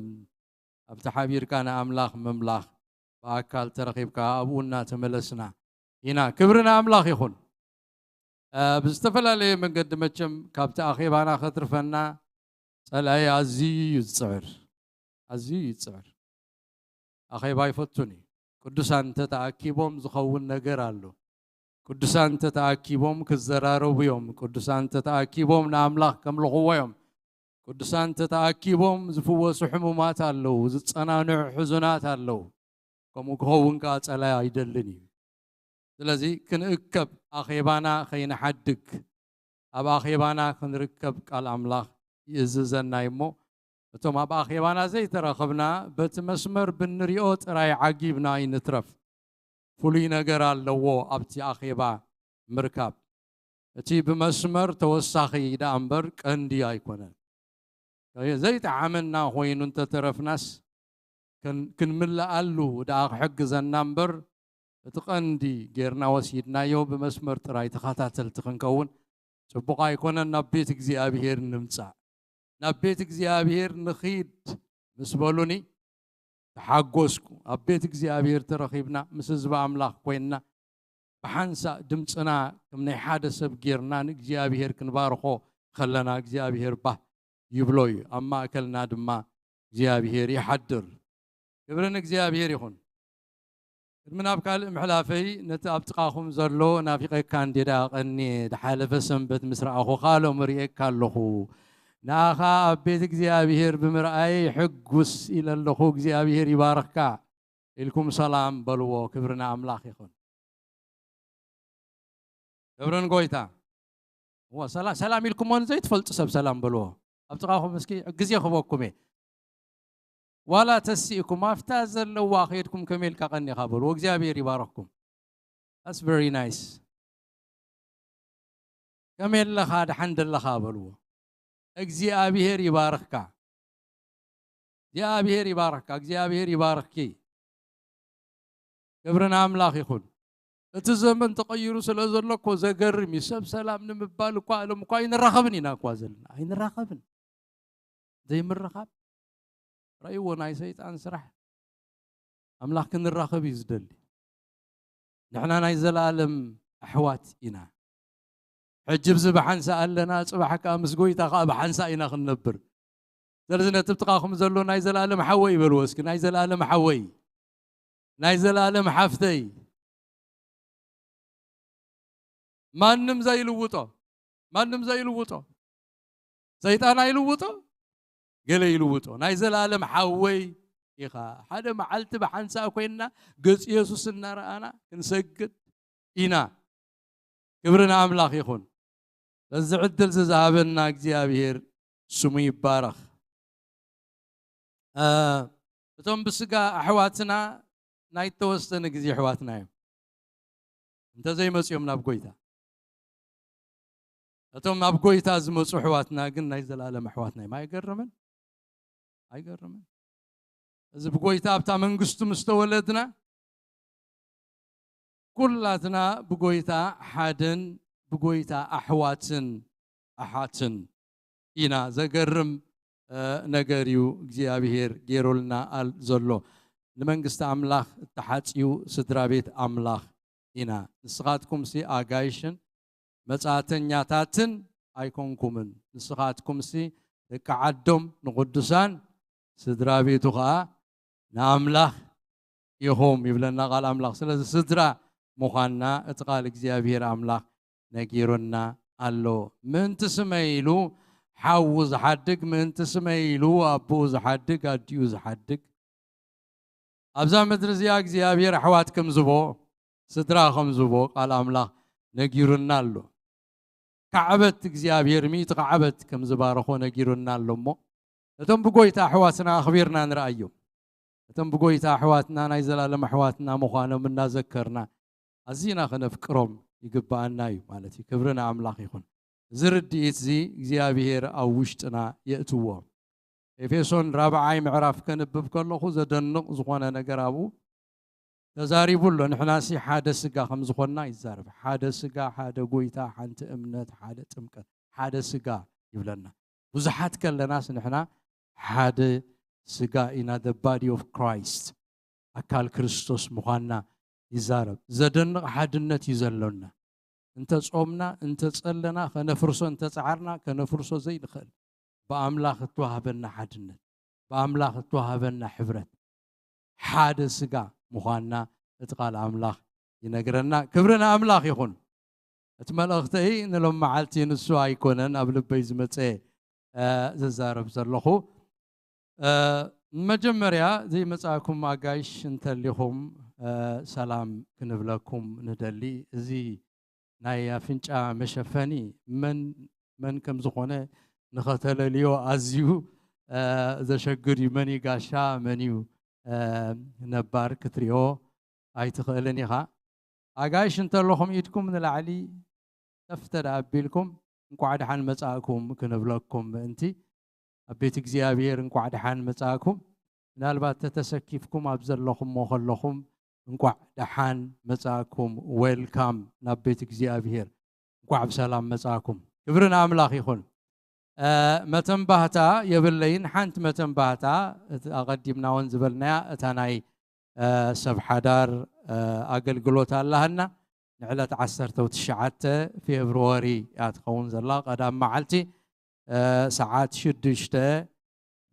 ኣብቲ ሓቢርካ ንኣምላኽ ምምላኽ፣ ብኣካል ተረኺብካ ኣብኡ እናተመለስና ኢና። ክብሪ ንኣምላኽ ይኹን። እ፣ ብዝተፈላለየ መንገዲ መቸም ካብቲ ኣኼባና ከትርፈና ጸላኢ ኣዝዩ እዩ ዝጽዕር። ኣዝዩ እዩ ዝጽዕር። ኣኼባ ኣይፈቱን እዩ። ቅዱሳን እንተተኣኪቦም ዝኸውን ነገር ኣሎ። ቅዱሳን እንተተኣኪቦም ክዘራረቡ እዮም። ቅዱሳን እንተተኣኪቦም ንኣምላኽ ከምልኽዎ እዮም። ቅዱሳን እንተተኣኪቦም ዝፍወሱ ሕሙማት ኣለዉ፣ ዝጸናንዑ ሕዙናት ኣለዉ። ከምኡ ክኸውን ከኣ ጸላኢ ኣይደልን እዩ። ስለዚ ክንእከብ፣ ኣኼባና ከይንሓድግ፣ ኣብ ኣኼባና ክንርከብ ቃል ኣምላኽ ይእዝዘና እዩ እሞ፣ እቶም ኣብ ኣኼባና ዘይተረኸብና በቲ መስመር ብንሪኦ ጥራይ ዓጊብና ኣይንትረፍ። ፍሉይ ነገር ኣለዎ ኣብቲ ኣኼባ ምርካብ። እቲ ብመስመር ተወሳኺ ደኣ እምበር ቀንዲ ኣይኮነን። ዘይጠዓመና ኮይኑ እንተተረፍናስ፣ ከን-፣ ክንምልኣሉ ደኣ ክሕግዘና እምበር፣ እቲ ቀንዲ ጌርና ወሲድናዮ ብመስመር ጥራይ ተኸታተልቲ ክንከውን ጽቡቕ ኣይኮነን። ናብ ቤት እግዚኣብሔር ንምጻእ፣ ናብ ቤት እግዚኣብሔር ንኺድ ምስ በሉኒ፣ ተሓጎስኩ። ኣብ ቤት እግዚኣብሔር ተረኺብና፣ ምስ ህዝቢ ኣምላኽ ኮይንና፣ ብሓንሳእ ድምፅና ከም ናይ ሓደ ሰብ ጌርና ንእግዚኣብሔር ክንባርኾ ከለና፣ እግዚኣብሔር ባህ ይብሎ እዩ። ኣብ ማእከልና ድማ እግዚኣብሔር ይሓድር። ክብሪ ንእግዚኣብሔር ይኹን። ቅድሚ ናብ ካልእ ምሕላፈይ፣ ነቲ ኣብ ጥቓኹም ዘሎ ናፊቐካ እንዴ ደኣ ቀንየ፣ ዝሓለፈ ሰንበት ምስ ረኣኹኻ ሎሚ ርእየካ ኣለኹ። ንኣኻ ኣብ ቤት እግዚኣብሔር ብምርኣየይ ሕጉስ ኢለ ኣለኹ። እግዚኣብሔር ይባርኽካ ኢልኩም ሰላም በልዎ። ክብሪ ንኣምላኽ ይኹን። ክብሪ ንጎይታ። እወ፣ ሰላ-፣ ሰላም ኢልኩሞ ንዘይትፈልጡ ሰብ ሰላም በልዎ። ኣብ ጥቓኹም እስኪ ግዜ ክህበኩም እየ። ዋላ ተሲእኩም ኣብታ ዘለዋ ከይድኩም ከመይ ኢልካ ቀኒኻ በልዎ። እግዚኣብሔር ይባረኽኩም። That's very nice። ከመይ ኣለኻ፣ ደሓን ደለኻ በልዎ። እግዚኣብሔር ይባርኽካ። እግዚኣብሔር ይባርኽካ። እግዚኣብሔር ይባርኽኪ። ክብሪ ንኣምላኽ ይኹን። እቲ ዘመን ተቐይሩ ስለ ዘሎ እኮ ዘገርም እዩ። ሰብ ሰላም ንምባል እኳ፣ ሎም እኳ ኣይንራኸብን ኢና እኳ ዘለና። ኣይንራኸብን። ዘይምርኻብ ረእይዎ፣ ናይ ሰይጣን ስራሕ። ኣምላኽ ክንራኸብ እዩ ዝደሊ። ንሕና ናይ ዘለኣለም ኣሕዋት ኢና። ሕጂ ብዚ ብሓንሳእ ኣለና፣ ጽባሕ ከኣ ምስ ጎይታ ከኣ ብሓንሳእ ኢና ክንነብር። ስለዚ ነቲ ጥቓኹም ዘሎ ናይ ዘለኣለም ሓወይ በልዎ እስኪ፣ ናይ ዘለኣለም ሓወይ፣ ናይ ዘለኣለም ሓፍተይ። ማንም ዘይልውጦ፣ ማንም ዘይልውጦ። ሰይጣን ኣይልውጦ፣ ገለ ይልውጦ። ናይ ዘለኣለም ሓወይ ኢኻ። ሓደ መዓልቲ ብሓንሳእ ኮይንና ገጽ የሱስ እናረኣና ክንሰግድ ኢና። ክብሪ ንኣምላኽ ይኹን። በዚ ዕድል እዚ ዝሃበና እግዚኣብሔር ስሙ ይባረኽ። እ፣ እቶም ብስጋ ኣሕዋትና ናይ ተወሰነ ግዜ ኣሕዋትና እዮም። እንተዘይመጽኦም ናብ ጎይታ። እቶም ናብ ጎይታ ዝመጹ ኣሕዋትና ግን ናይ ዘለኣለም ኣሕዋትና እዮም። ኣይገርምን? ኣይገርምን? እዚ ብጎይታ ኣብታ መንግስቱ ምስ ተወለድና፣ ኩላትና ብጎይታ ሓደን ብጎይታ ኣሕዋትን ኣሓትን ኢና። ዘገርም ነገር እዩ እግዚኣብሄር ገይሩልና ኣሎ። ንመንግስቲ ኣምላኽ እተሓጽዩ ስድራ ቤት ኣምላኽ ኢና። ንስኻትኩምሲ ኣጋይሽን መጻእተኛታትን ኣይኮንኩምን፣ ንስኻትኩምሲ ደቂ ዓዶም ንቕዱሳን ስድራ ቤቱ ኸኣ ንኣምላኽ ኢኹም ይብለና ቃል ኣምላኽ። ስለዚ ስድራ ምዃንና እቲ ቃል እግዚኣብሄር ኣምላኽ ነጊሩና ኣሎ። ምእንቲ ስመይ ኢሉ ሓዉ ዝሓድግ፣ ምእንቲ ስመይ ኢሉ ኣቦኡ ዝሓድግ፣ ኣዲኡ ዝሓድግ፣ ኣብዛ ምድሪ እዚኣ እግዚኣብሄር ኣሕዋት ከም ዝቦ፣ ስድራ ከም ዝቦ ቃል ኣምላኽ ነጊሩና ኣሎ። ካዕበት እግዚኣብሄር ሚእቲ ካዕበት ከም ዝባረኾ ነጊሩና ኣሎ። እሞ ነቶም ብጎይታ ኣሕዋትና ኣኽቢርና ንርኣዮም። እቶም ብጎይታ ኣሕዋትና ናይ ዘላለም ኣሕዋትና ምዃኖም እናዘከርና ኣዚና ከነፍቅሮም ይግብኣና እዩ ማለት እዩ። ክብሪ ንኣምላኽ ይኹን። እዚ ርድኢት እዚ እግዚኣብሄር ኣብ ውሽጥና የእትዎ። ኤፌሶን ራብዓይ ምዕራፍ ከንብብ ከለኹ ዘደንቕ ዝኾነ ነገር ኣብኡ ተዛሪቡ ኣሎ። ንሕናሲ ሓደ ስጋ ከም ዝኾንና ይዛረብ። ሓደ ስጋ፣ ሓደ ጎይታ፣ ሓንቲ እምነት፣ ሓደ ጥምቀት፣ ሓደ ስጋ ይብለና። ብዙሓት ከለናስ ንሕና ሓደ ስጋ ኢና፣ the body of Christ፣ ኣካል ክርስቶስ ምዃንና ይዛረብ። ዘደንቕ ሓድነት እዩ ዘሎና። እንተ ጾምና፣ እንተ ጸለና፣ ከነፍርሶ እንተ ጸዓርና፣ ከነፍርሶ ዘይንኽእል ብኣምላኽ እተዋህበና ሓድነት፣ ብኣምላኽ እተዋህበና ሕብረት፣ ሓደ ስጋ ምዃንና እቲ ቃል ኣምላኽ ይነግረና። ክብሪ ንኣምላኽ ይኹን። እቲ መልእኽተይ ንሎም መዓልቲ ንሱ ኣይኮነን ኣብ ልበይ ዝመጸ፣ እ፣ ዝዛረብ ዘለኹ። እ፣ መጀመርያ ዘይመጻእኩም ኣጋይሽ እንተሊኹም፣ እ፣ ሰላም ክንብለኩም ንደሊ። እዚ ናይ ኣፍንጫ መሸፈኒ መን፣ መን ከም ዝኾነ ንኸተለልዮ ኣዝዩ፣ እ፣ ዘሸግር እዩ። መን እዩ ጋሻ፣ መን እዩ፣ እ፣ ነባር ክትሪኦ ኣይትኽእልን ኢኻ። ኣጋይሽ እንተለኹም ኢድኩም ንላዕሊ ከፍ እንተ ደኣ ኣቢልኩም እንቋዕ ደሓን መጻእኩም ክንብለኩም ምእንቲ ኣብ ቤት እግዚኣብሔር እንቋዕ ደሓን መጻእኩም። ምናልባት ተተሰኪፍኩም ኣብ ዘለኹምዎ ከለኹም እንቋዕ ደሓን መጻእኩም። ዌልካም ናብ ቤት እግዚኣብሔር። እንቋዕ ብሰላም መጻእኩም። ክብሪ ንኣምላኽ ይኹን። እ፣ መተንባህታ የብለይን። ሓንቲ መተንባህታ፣ እቲ ኣቐዲምና እውን ዝበልናያ፣ እታ ናይ፣ እ፣ ሰብ ሓዳር፣ እ፣ ኣገልግሎት ኣላህና ንዕለት ዓሰርተ ትሽዓተ ፌብርዋሪ እያ ትኸውን ዘላ። ቀዳም መዓልቲ፣ እ፣ ሰዓት ሽዱሽተ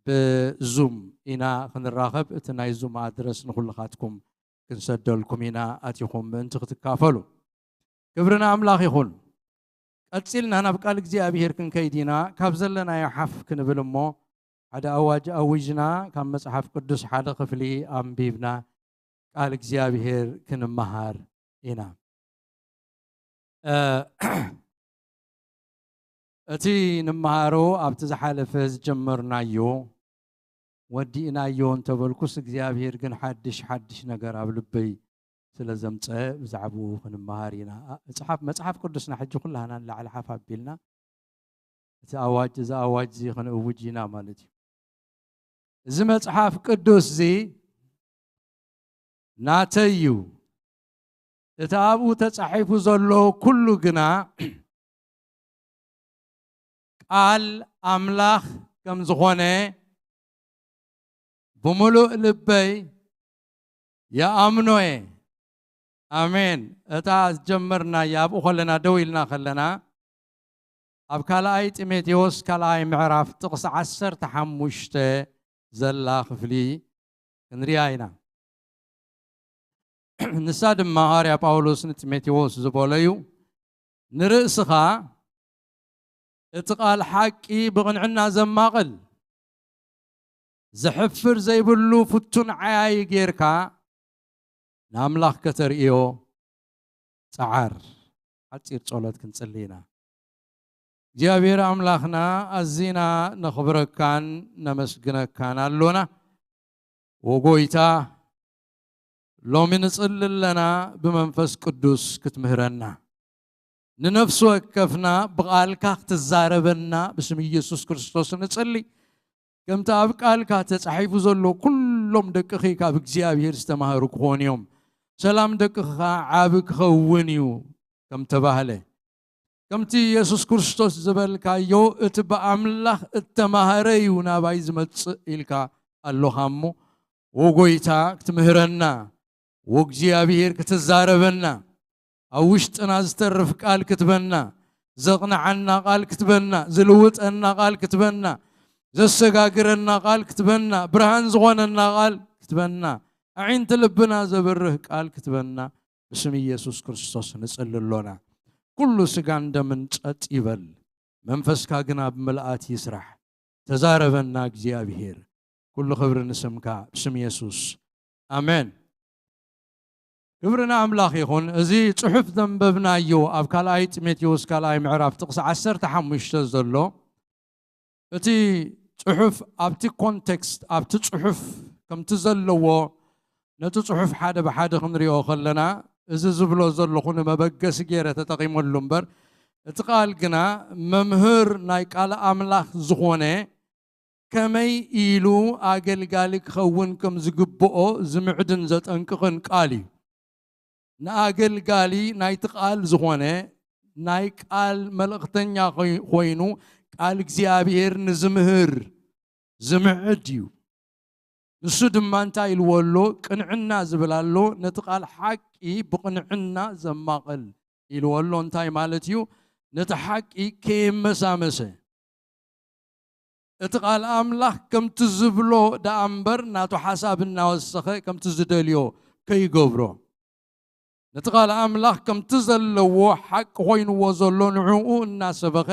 ብዙም ኢና ክንራኸብ። እቲ ናይ ዙም ኣድረስ ንኹልኻትኩም ክንሰደልኩም ኢና፣ ኣቲኹም ምእንቲ ክትካፈሉ። ክብሪ ንኣምላኽ ይኹን። ቀጺልና ናብ ቃል እግዚኣብሔር ክንከይድ ኢና። ካብ ዘለናዮ ሓፍ ክንብል እሞ፣ ሓደ ኣዋጅ ኣዊጅና፣ ካብ መጽሓፍ ቅዱስ ሓደ ክፍሊ ኣንቢብና፣ ቃል እግዚኣብሔር ክንመሃር ኢና። እ፣ እቲ ንመሃሮ ኣብቲ ዝሓለፈ ዝጀመርናዮ፣ ወዲእናዮ እንተበልኩስ፣ እግዚኣብሔር ግን ሓድሽ ሓድሽ ነገር ኣብ ልበይ ስለ ዘምጸ፣ ብዛዕባኡ ክንመሃር ኢና። ኣ-፣ መጽሓፍ፣ መጽሓፍ ቅዱስና ሕጂ ኩላህና ንላዕሊ ሓፍ ኣቢልና፣ እቲ ኣዋጅ፣ እዚ ኣዋጅ እዚ ክንእውጅ ኢና ማለት እዩ። እዚ መጽሓፍ ቅዱስ እዚ ናተይ እዩ። እቲ ኣብኡ ተጻሒፉ ዘሎ ኩሉ ግና ቃል ኣምላኽ ከም ዝኾነ ብምሉእ ልበይ ይኣምኖ እየ። ኣሜን። እታ ዝጀመርናያ ኣብኡ ከለና፣ ደው ኢልና ከለና፣ ኣብ ካልኣይ ጢሞቴዎስ ካልኣይ ምዕራፍ ጥቕሲ ዓሰርተ ሓሙሽተ ዘላ ክፍሊ ክንሪኣ ኢና። ንሳ ድማ ሃዋርያ ጳውሎስ ንጢሞቴዎስ ዝበሎ እዩ። ንርእስኻ እቲ ቃል ሓቂ ብቕንዕና ዘማቕል፣ ዘሕፍር ዘይብሉ ፍቱን ዓያዪ ጌርካ ንኣምላኽ ከተርእዮ ጸዓር። ሓጺር ጸሎት ክንጽሊ ኢና። እግዚኣብሔር ኣምላኽና፣ ኣዚና ነኽብረካን ነመስግነካን ኣሎና። ወጎይታ፣ ሎሚ ንጽሊ ኣለና፣ ብመንፈስ ቅዱስ ክትምህረና፣ ንነፍሲ ወከፍና ብቓልካ ክትዛረበና ብስም ኢየሱስ ክርስቶስ ንጽሊ። ከምቲ ኣብ ቃልካ ተጻሒፉ ዘሎ፣ ኩሎም ደቅኺ ካብ እግዚኣብሔር ዝተማህሩ ክኾኑ እዮም፣ ሰላም ደቅኺ ኸኣ ዓቢ ክኸውን እዩ ከም ተባህለ፣ ከምቲ የሱስ ክርስቶስ ዝበልካዮ፣ እቲ ብኣምላኽ እተማህረ እዩ ናባይ ዝመጽእ ኢልካ ኣሎኻ እሞ፣ ኦ ጐይታ፣ ክትምህረና፣ ኦ እግዚኣብሔር፣ ክትዛረበና፣ ኣብ ውሽጥና ዝተርፍ ቃል ክትበና፣ ዘቕንዓና ቃል ክትበና፣ ዝልውጠና ቃል ክትበና፣ ዘሰጋግረና ቃል ክትበና፣ ብርሃን ዝኾነና ቃል ክትበና፣ ኣዒንቲ ልብና ዘብርህ ቃል ክትበና፣ ብስም ኢየሱስ ክርስቶስ ንጽሊ ኣሎና። ኩሉ ስጋን ደምን ጸጥ ይበል፣ መንፈስካ ግና ብምልኣት ይስራሕ። ተዛረበና እግዚኣብሔር። ኩሉ ክብሪ ንስምካ፣ ብስም የሱስ። ኣሜን። ክብሪ ንኣምላኽ ይኹን። እዚ ጽሑፍ ዘንበብናዮ ኣብ ካልኣይ ጢሞቴዎስ ካልኣይ ምዕራፍ ጥቕሲ ዓሰርተ ሓሙሽተ ዘሎ፣ እቲ ጽሑፍ ኣብቲ ኮንቴክስት፣ ኣብቲ ጽሑፍ ከምቲ ዘለዎ፣ ነቲ ጽሑፍ ሓደ ብሓደ ክንሪኦ ከለና፣ እዚ ዝብሎ ዘለኹ ንመበገሲ ገይረ ተጠቒመሉ እምበር፣ እቲ ቃል ግና መምህር ናይ ቃል ኣምላኽ ዝኾነ፣ ከመይ ኢሉ ኣገልጋሊ ክኸውን ከም ዝግብኦ ዝምዕድን ዘጠንቅቕን ቃል እዩ። ንኣገልጋሊ ናይቲ ቃል ዝኾነ፣ ናይ ቃል መልእኽተኛ ኮይ-፣ ኮይኑ ቃል እግዚኣብሔር ንዝምህር ዝምዕድ እዩ። ንሱ ድማ እንታይ ኢልዎ ኣሎ? ቅንዕና ዝብል ኣሎ። ነቲ ቃል ሓቂ ብቕንዕና ዘማቕል ኢልዎ ኣሎ። እንታይ ማለት እዩ? ነቲ ሓቂ ከየመሳመሰ፣ እቲ ቃል ኣምላኽ ከምቲ ዝብሎ ደኣ እምበር፣ ናቱ ሓሳብ እናወሰኸ ከምቲ ዝደልዮ ከይገብሮ፣ ነቲ ቃል ኣምላኽ ከምቲ ዘለዎ ሓቂ ኮይንዎ ዘሎ ንዕኡ እናሰበኸ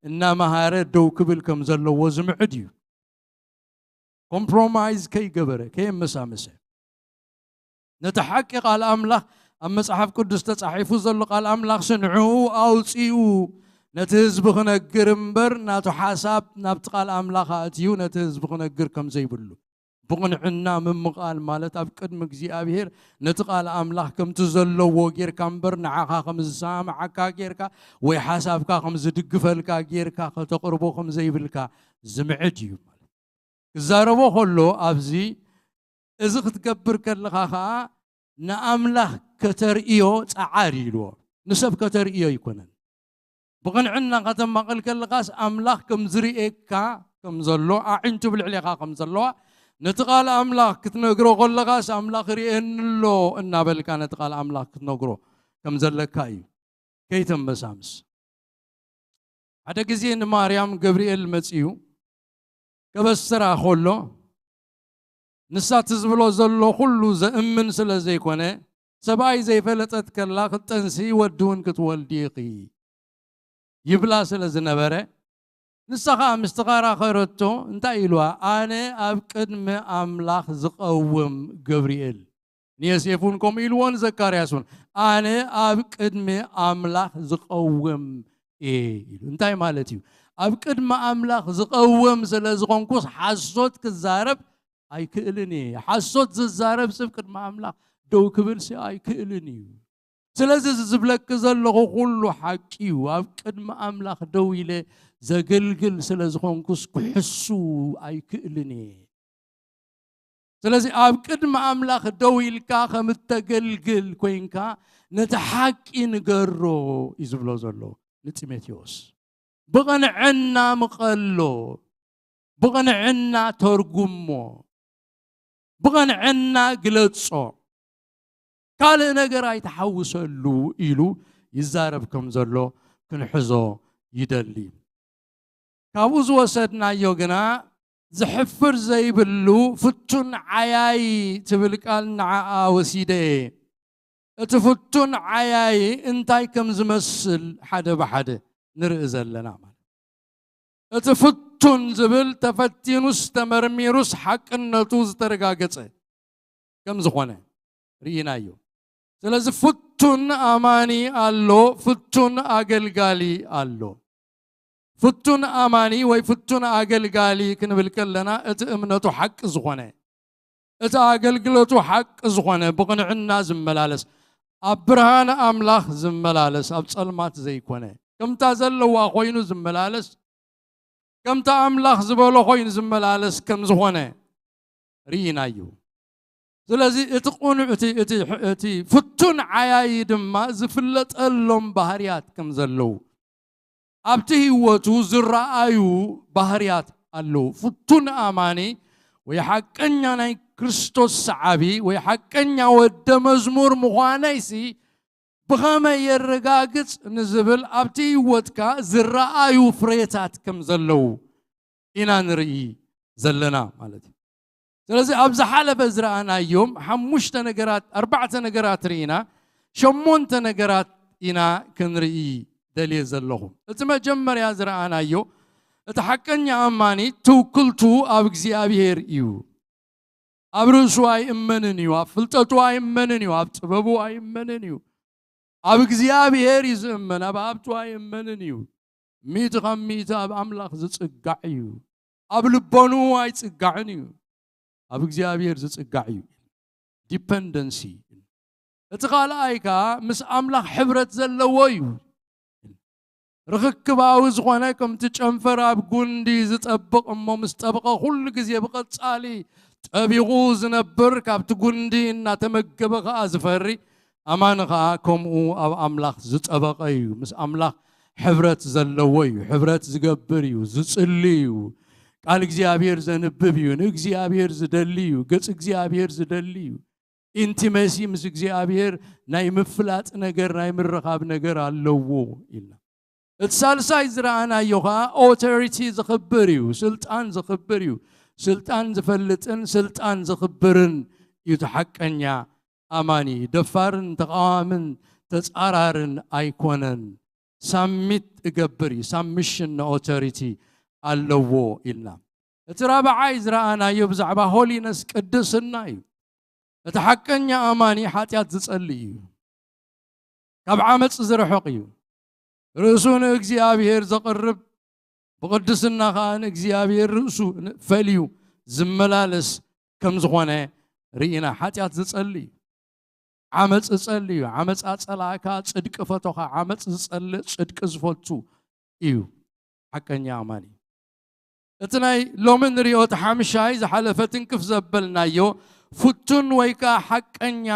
እናመሃረ ደው ክብል ከም ዘለዎ ዝምዕድ እዩ። ኮምፕሮማይዝ ከይገበረ፣ ከየመሳመሰ፣ ነቲ ሓቂ ቃል ኣምላኽ፣ ኣብ መጽሓፍ ቅዱስ ተጻሒፉ ዘሎ ቃል ኣምላኽሲ ንዕኡ ኣውጺኡ ነቲ ህዝቢ ክነግር እምበር፣ ናቱ ሓሳብ ናብቲ ቃል ኣምላኽ ኣእትዩ ነቲ ህዝቢ ክነግር ከም ዘይብሉ። ብቕንዕና ምምቓል ማለት ኣብ ቅድሚ እግዚኣብሔር ነቲ ቃል ኣምላኽ ከምቲ ዘለዎ ጌርካ እምበር፣ ንዓኻ ከም ዝሰማምዓካ ጌርካ ወይ ሓሳብካ ከም ዝድግፈልካ ጌርካ ከተቕርቦ ከም ዘይብልካ ዝምዕድ እዩ። ክዛረቦ ከሎ ኣብዚ፣ እዚ ክትገብር ከለኻ ኸኣ ንኣምላኽ ከተርእዮ ጸዓር ኢልዎ። ንሰብ ከተርእዮ ኣይኮነን። ብቕንዕና ከተማቕል ከለኻስ ኣምላኽ ከም ዝርእየካ ከም ዘሎ፣ ኣዒንቱ ኣብ ልዕሌኻ ከም ዘለዋ፣ ነቲ ቃል ኣምላኽ ክትነግሮ ከለኻስ ኣምላኽ ይርእየኒ ኣሎ እናበልካ ነቲ ቃል ኣምላኽ ክትነግሮ ከም ዘለካ እዩ። ከይተመሳምስ። ሓደ ግዜ ንማርያም ገብርኤል መጺኡ ከበስራ ከሎ፣ ንሳ እቲ ዝብሎ ዘሎ ኩሉ ዘእምን ስለ ዘይኮነ፣ ሰብኣይ ዘይፈለጠት ከላ ክትጠንሲ ወዲ እውን ክትወልዲ ኢኺ ይብላ ስለ ዝነበረ፣ ንሳ ኸኣ ምስ ተኸራኸረቶ እንታይ ኢልዋ? ኣነ ኣብ ቅድሚ ኣምላኽ ዝቐውም ገብርኤል። ንዮሴፍ እውን ከምኡ ኢልዎ፣ ንዘካርያስ እውን፣ ኣነ ኣብ ቅድሚ ኣምላኽ ዝቐውም እየ ኢሉ። እንታይ ማለት እዩ? ኣብ ቅድሚ ኣምላኽ ዝቐውም ስለ ዝኾንኩስ ሓሶት ክዛረብ ኣይክእልን እየ። ሓሶት ዝዛረብ ሰብ ቅድሚ ኣምላኽ ደው ክብል ሲ ኣይክእልን እዩ። ስለዚ እዚ ዝብለኪ ዘለኹ ኩሉ ሓቂ እዩ። ኣብ ቅድሚ ኣምላኽ ደው ኢለ ዘገልግል ስለ ዝኾንኩስ ክሕሱ ኣይክእልን እየ። ስለዚ ኣብ ቅድሚ ኣምላኽ ደው ኢልካ ከም እተገልግል ኮይንካ ነቲ ሓቂ ንገሮ እዩ ዝብሎ ዘሎ ንጢሞቴዎስ። ብቕንዕና ምቐሎ፣ ብቕንዕና ተርጉሞ፣ ብቕንዕና ግለጾ፣ ካልእ ነገር ኣይትሓውሰሉ ኢሉ ይዛረብ ከም ዘሎ ክንሕዞ ይደሊ። ካብኡ ዝወሰድናዮ ግና፣ ዝሕፍር ዘይብሉ ፍቱን ዓያዪ ትብል ቃል ንዓኣ ወሲደ እየ። እቲ ፍቱን ዓያዪ እንታይ ከም ዝመስል ሓደ ብሓደ ንርኢ ዘለና ማለት። እቲ ፍቱን ዝብል ተፈቲኑስ ተመርሚሩስ ሓቅነቱ ዝተረጋገጸ ከም ዝኾነ ርኢናዮ። ስለዚ ፍቱን ኣማኒ ኣሎ፣ ፍቱን ኣገልጋሊ ኣሎ። ፍቱን ኣማኒ ወይ ፍቱን ኣገልጋሊ ክንብል ከለና፣ እቲ እምነቱ ሓቂ ዝኾነ፣ እቲ ኣገልግሎቱ ሓቂ ዝኾነ፣ ብቕንዕና ዝመላለስ፣ ኣብ ብርሃን ኣምላኽ ዝመላለስ፣ ኣብ ጸልማት ዘይኮነ፣ ከምታ ዘለዋ ኮይኑ ዝመላለስ፣ ከምታ ኣምላኽ ዝበሎ ኮይኑ ዝመላለስ ከም ዝኾነ ርኢናዮ። ስለዚ እቲ ቅኑዕ፣ እቲ፣ እቲ፣ እቲ ፍቱን ዓያዪ ድማ ዝፍለጠሎም ባህርያት ከም ዘለዉ ኣብቲ ህይወቱ ዝረኣዩ ባህርያት ኣለዉ። ፍቱን ኣማኒ ወይ ሓቀኛ ናይ ክርስቶስ ሰዓቢ ወይ ሓቀኛ ወደ መዝሙር ምዃነይሲ ብኸመይ የረጋግጽ ንዝብል ኣብቲ ህይወትካ ዝረኣዩ ፍሬታት ከም ዘለዉ ኢና ንርኢ ዘለና ማለት እዩ። ስለዚ ኣብ ዝሓለፈ ዝረኣናዮም ሓሙሽተ ነገራት፣ ኣርባዕተ ነገራት ርኢና፣ ሸሞንተ ነገራት ኢና ክንርኢ ደልየ ዘለኹ። እቲ መጀመርያ ዝረኣናዮ፣ እቲ ሓቀኛ ኣማኒ ትውክልቱ ኣብ እግዚኣብሔር እዩ። ኣብ ርእሱ ኣይእመንን እዩ፣ ኣብ ፍልጠቱ ኣይእመንን እዩ፣ ኣብ ጥበቡ ኣይእመንን እዩ። ኣብ እግዚኣብሔር እዩ ዝእመን፣ ኣብ ሃብቱ ኣይእመንን እዩ። ሚእቲ ካብ ሚእቲ ኣብ ኣምላኽ ዝጽጋዕ እዩ። ኣብ ልቦኑ ኣይጽጋዕን እዩ፣ ኣብ እግዚኣብሔር ዝጽጋዕ እዩ። ዲፐንደንሲ። እቲ ካልኣይ ከኣ ምስ ኣምላኽ ሕብረት ዘለዎ እዩ። ርኽክባዊ ዝኾነ፣ ከምቲ ጨንፈር ኣብ ጉንዲ ዝጠብቕ እሞ ምስ ጠብቐ ኩሉ ግዜ ብቐጻሊ ጠቢቑ ዝነብር፣ ካብቲ ጉንዲ እናተመገበ ከኣ ዝፈሪ፣ ኣማኒ ከኣ ከምኡ ኣብ ኣምላኽ ዝጠበቐ እዩ። ምስ ኣምላኽ ሕብረት ዘለዎ እዩ። ሕብረት ዝገብር እዩ፣ ዝጽሊ እዩ። ቃል እግዚኣብሔር ዘንብብ እዩ፣ ንእግዚኣብሔር ዝደሊ እዩ፣ ገጽ እግዚኣብሔር ዝደሊ እዩ። ኢንቲመሲ ምስ እግዚኣብሔር ናይ ምፍላጥ ነገር፣ ናይ ምርኻብ ነገር ኣለዎ ኢልና። እቲ ሳልሳይ ዝረኣናዮ ኸኣ ኦቶሪቲ ዝኽብር እዩ፣ ስልጣን ዝኽብር እዩ። ስልጣን ዝፈልጥን ስልጣን ዝኽብርን እዩ እቲ ሓቀኛ ኣማኒ። ደፋርን ተቓዋምን ተጻራርን ኣይኮነን። ሳሚት እገብር እዩ፣ ሳሚሽን ንኦቶሪቲ ኣለዎ ኢልና። እቲ ራብዓይ ዝረኣናዮ ብዛዕባ ሆሊነስ ቅድስና እዩ። እቲ ሓቀኛ ኣማኒ ሓጢኣት ዝጸሊ እዩ፣ ካብ ዓመጽ ዝርሕቕ እዩ። ርእሱ ንእግዚኣብሔር ዘቕርብ፣ ብቕድስና ኸኣ ንእግዚኣብሔር ርእሱ ፈልዩ ዝመላለስ ከም ዝኾነ ርኢና። ሓጢኣት ዝጸሊ እዩ። ዓመጽ ዝጸሊ እዩ። ዓመጻ ጸላእካ ጽድቂ ፈቶኻ። ዓመጽ ዝጸልእ ጽድቂ ዝፈቱ እዩ ሓቀኛ ኣማኒ። እቲ ናይ ሎሚ ንሪኦ እቲ ሓምሻይ ዝሓለፈ ትንክፍ ዘበልናዮ ፍቱን ወይ ከኣ ሓቀኛ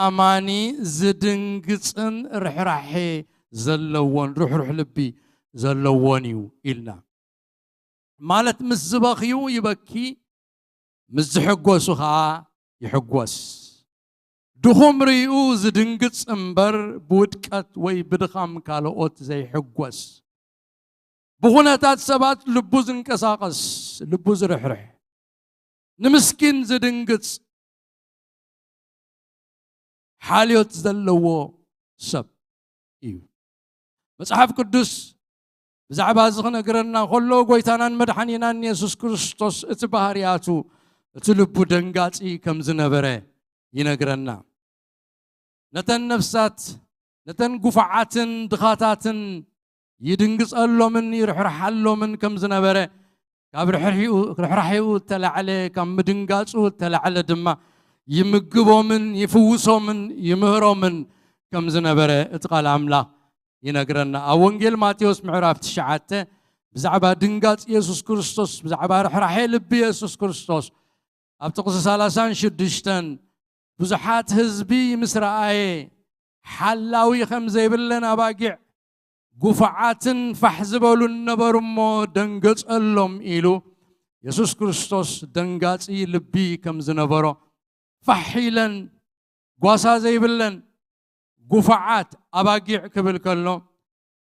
ኣማኒ ዝድንግጽን ርሕራሐ ዘለዎን ርሕሩሕ ልቢ ዘለዎን እዩ ኢልና። ማለት ምስ ዝበኽዩ ይበኪ፣ ምስ ዝሕጎሱ ኸኣ ይሕጎስ። ድኹም ርእዩ ዝድንግጽ እምበር ብውድቀት ወይ ብድኻም ካልኦት ዘይሕጎስ። ብኹነታት ሰባት ልቡ ዝንቀሳቐስ፣ ልቡ ዝርሕርሕ። ንምስኪን ዝድንግጽ፣ ሓልዮት ዘለዎ ሰብ እዩ። መጽሓፍ ቅዱስ ብዛዕባ እዚ ክነግረና ከሎ፣ ጎይታናን መድሓኒናን የሱስ ክርስቶስ እቲ ባህርያቱ፣ እቲ ልቡ ደንጋጺ ከም ዝነበረ ይነግረና። ነተን ነፍሳት፣ ነተን ጉፉዓትን ድኻታትን ይድንግጸሎምን ይርሕርሓሎምን ከም ዝነበረ፣ ካብ ርሕርሒኡ-፣ ርሕራሒኡ እተላዕለ፣ ካብ ምድንጋጹ እተላዕለ ድማ ይምግቦምን ይፍውሶምን ይምህሮምን ከም ዝነበረ እቲ ቃል ኣምላኽ ይነግረና። ኣብ ወንጌል ማቴዎስ ምዕራፍ ትሽዓተ ብዛዕባ ድንጋጽ የሱስ ክርስቶስ፣ ብዛዕባ ርሕራሐ ልቢ የሱስ ክርስቶስ ኣብ ጥቕሲ ሰላሳን ሽዱሽተን ብዙሓት ህዝቢ ምስ ረኣየ፣ ሓላዊ ከም ዘይብለን ኣባጊዕ፣ ጉፉዓትን ፋሕ ዝበሉን ነበሩ እሞ ደንገጸሎም ኢሉ፣ የሱስ ክርስቶስ ደንጋጺ ልቢ ከም ዝነበሮ፣ ፋሕ ኢለን ጓሳ ዘይብለን ጉፉዓት ኣባጊዕ ክብል ከሎ፣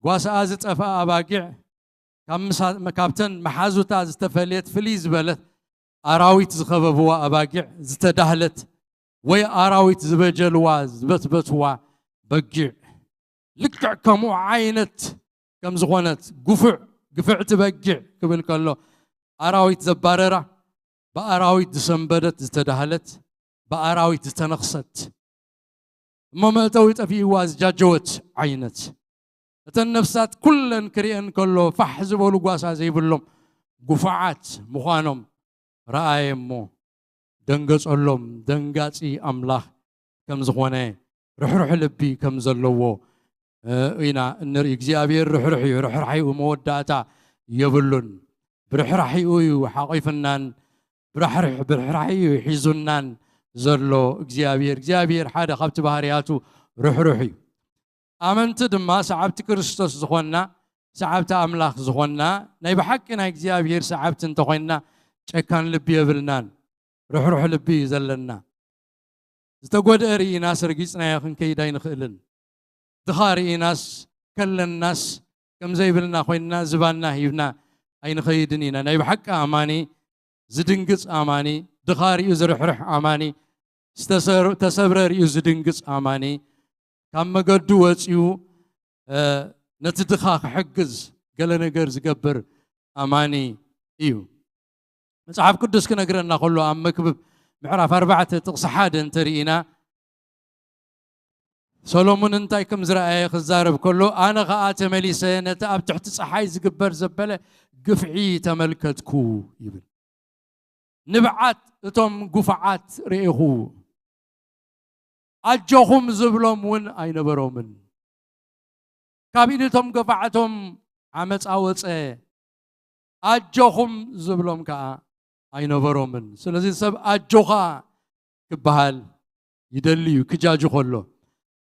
ጓሳኣ ዝጠፍኣ ኣባጊዕ ካብ ምሳ-፣ ካብተን መሓዙታ ዝተፈልየት ፍልይ ዝበለት ኣራዊት ዝኸበብዋ ኣባጊዕ ዝተዳህለት ወይ ኣራዊት ዝበጀልዋ ዝበትበትዋ በጊዕ ልክዕ ከምኡ ዓይነት ከም ዝኾነት ግፉዕ፣ ግፍዕቲ በጊዕ ክብል ከሎ ኣራዊት ዘባረራ፣ ብኣራዊት ዝሰንበደት ዝተዳህለት፣ ብኣራዊት ዝተነኽሰት እሞ መእተዊ ጠፊእዋ ዝጃጀወት ዓይነት። እተን ነፍሳት ኩለን ክርእየን ከሎ ፋሕ ዝበሉ ጓሳ ዘይብሎም ጉፉዓት ምዃኖም ረኣየ እሞ ደንገጸሎም። ደንጋጺ ኣምላኽ ከም ዝኾነ ርሕሩሕ ልቢ ከም ዘለዎ፣ እ፣ ኢና እንርኢ። እግዚኣብሔር ርሕሩሕ እዩ። ርሕራሒኡ መወዳእታ የብሉን። ብርሕራሒኡ እዩ ሓቒፍናን ብራሕርሕ-፣ ብርሕራሒኡ እዩ ሒዙናን ዘሎ እግዚኣብሔር። እግዚኣብሔር ሓደ ካብቲ ባህርያቱ ርሕሩሕ እዩ። ኣመንቲ ድማ ሰዓብቲ ክርስቶስ ዝኾንና ሰዓብቲ ኣምላኽ ዝኾንና፣ ናይ ብሓቂ ናይ እግዚኣብሔር ሰዓብቲ እንተኾይንና፣ ጨካን ልቢ የብልናን። ርሕሩሕ ልቢ እዩ ዘለና። ዝተጎድአ ርኢናስ ረጊጽናዮ ክንከይድ ኣይንኽእልን። ድኻ ርኢናስ ከለናስ ከም ዘይብልና ኮይንና ዝባንና ሂብና ኣይንኸይድን ኢና። ናይ ብሓቂ ኣማኒ፣ ዝድንግጽ ኣማኒ፣ ድኻ ርእዩ ዝርሕርሕ ኣማኒ፣ ዝተሰር-፣ ተሰብረ ርእዩ ዝድንግጽ ኣማኒ፣ ካብ መገዱ ወጺኡ፣ እ፣ ነቲ ድኻ ክሕግዝ ገለ ነገር ዝገብር ኣማኒ እዩ። መጽሓፍ ቅዱስ ክነግረና ከሎ ኣብ መክብብ ምዕራፍ ኣርባዕተ ጥቕሲ ሓደ እንተርኢና፣ ሰሎሞን እንታይ ከም ዝረኣየ ክዛረብ ከሎ፣ "ኣነ ኸኣ ተመሊሰ ነቲ ኣብ ትሕቲ ጸሓይ ዝግበር ዘበለ ግፍዒ ተመልከትኩ" ይብል። "ንብዓት እቶም ጉፋዓት ርኤኹ፣ ኣጆኹም ዝብሎም እውን ኣይነበሮምን። ካብ ኢድ እቶም ገፋዕቶም ዓመጻ ወጸ፣ ኣጆኹም ዝብሎም ከኣ ኣይነበሮምን።" ስለዚ ሰብ ኣጆኻ ክበሃል ይደሊ እዩ፣ ክጃጁ ከሎ።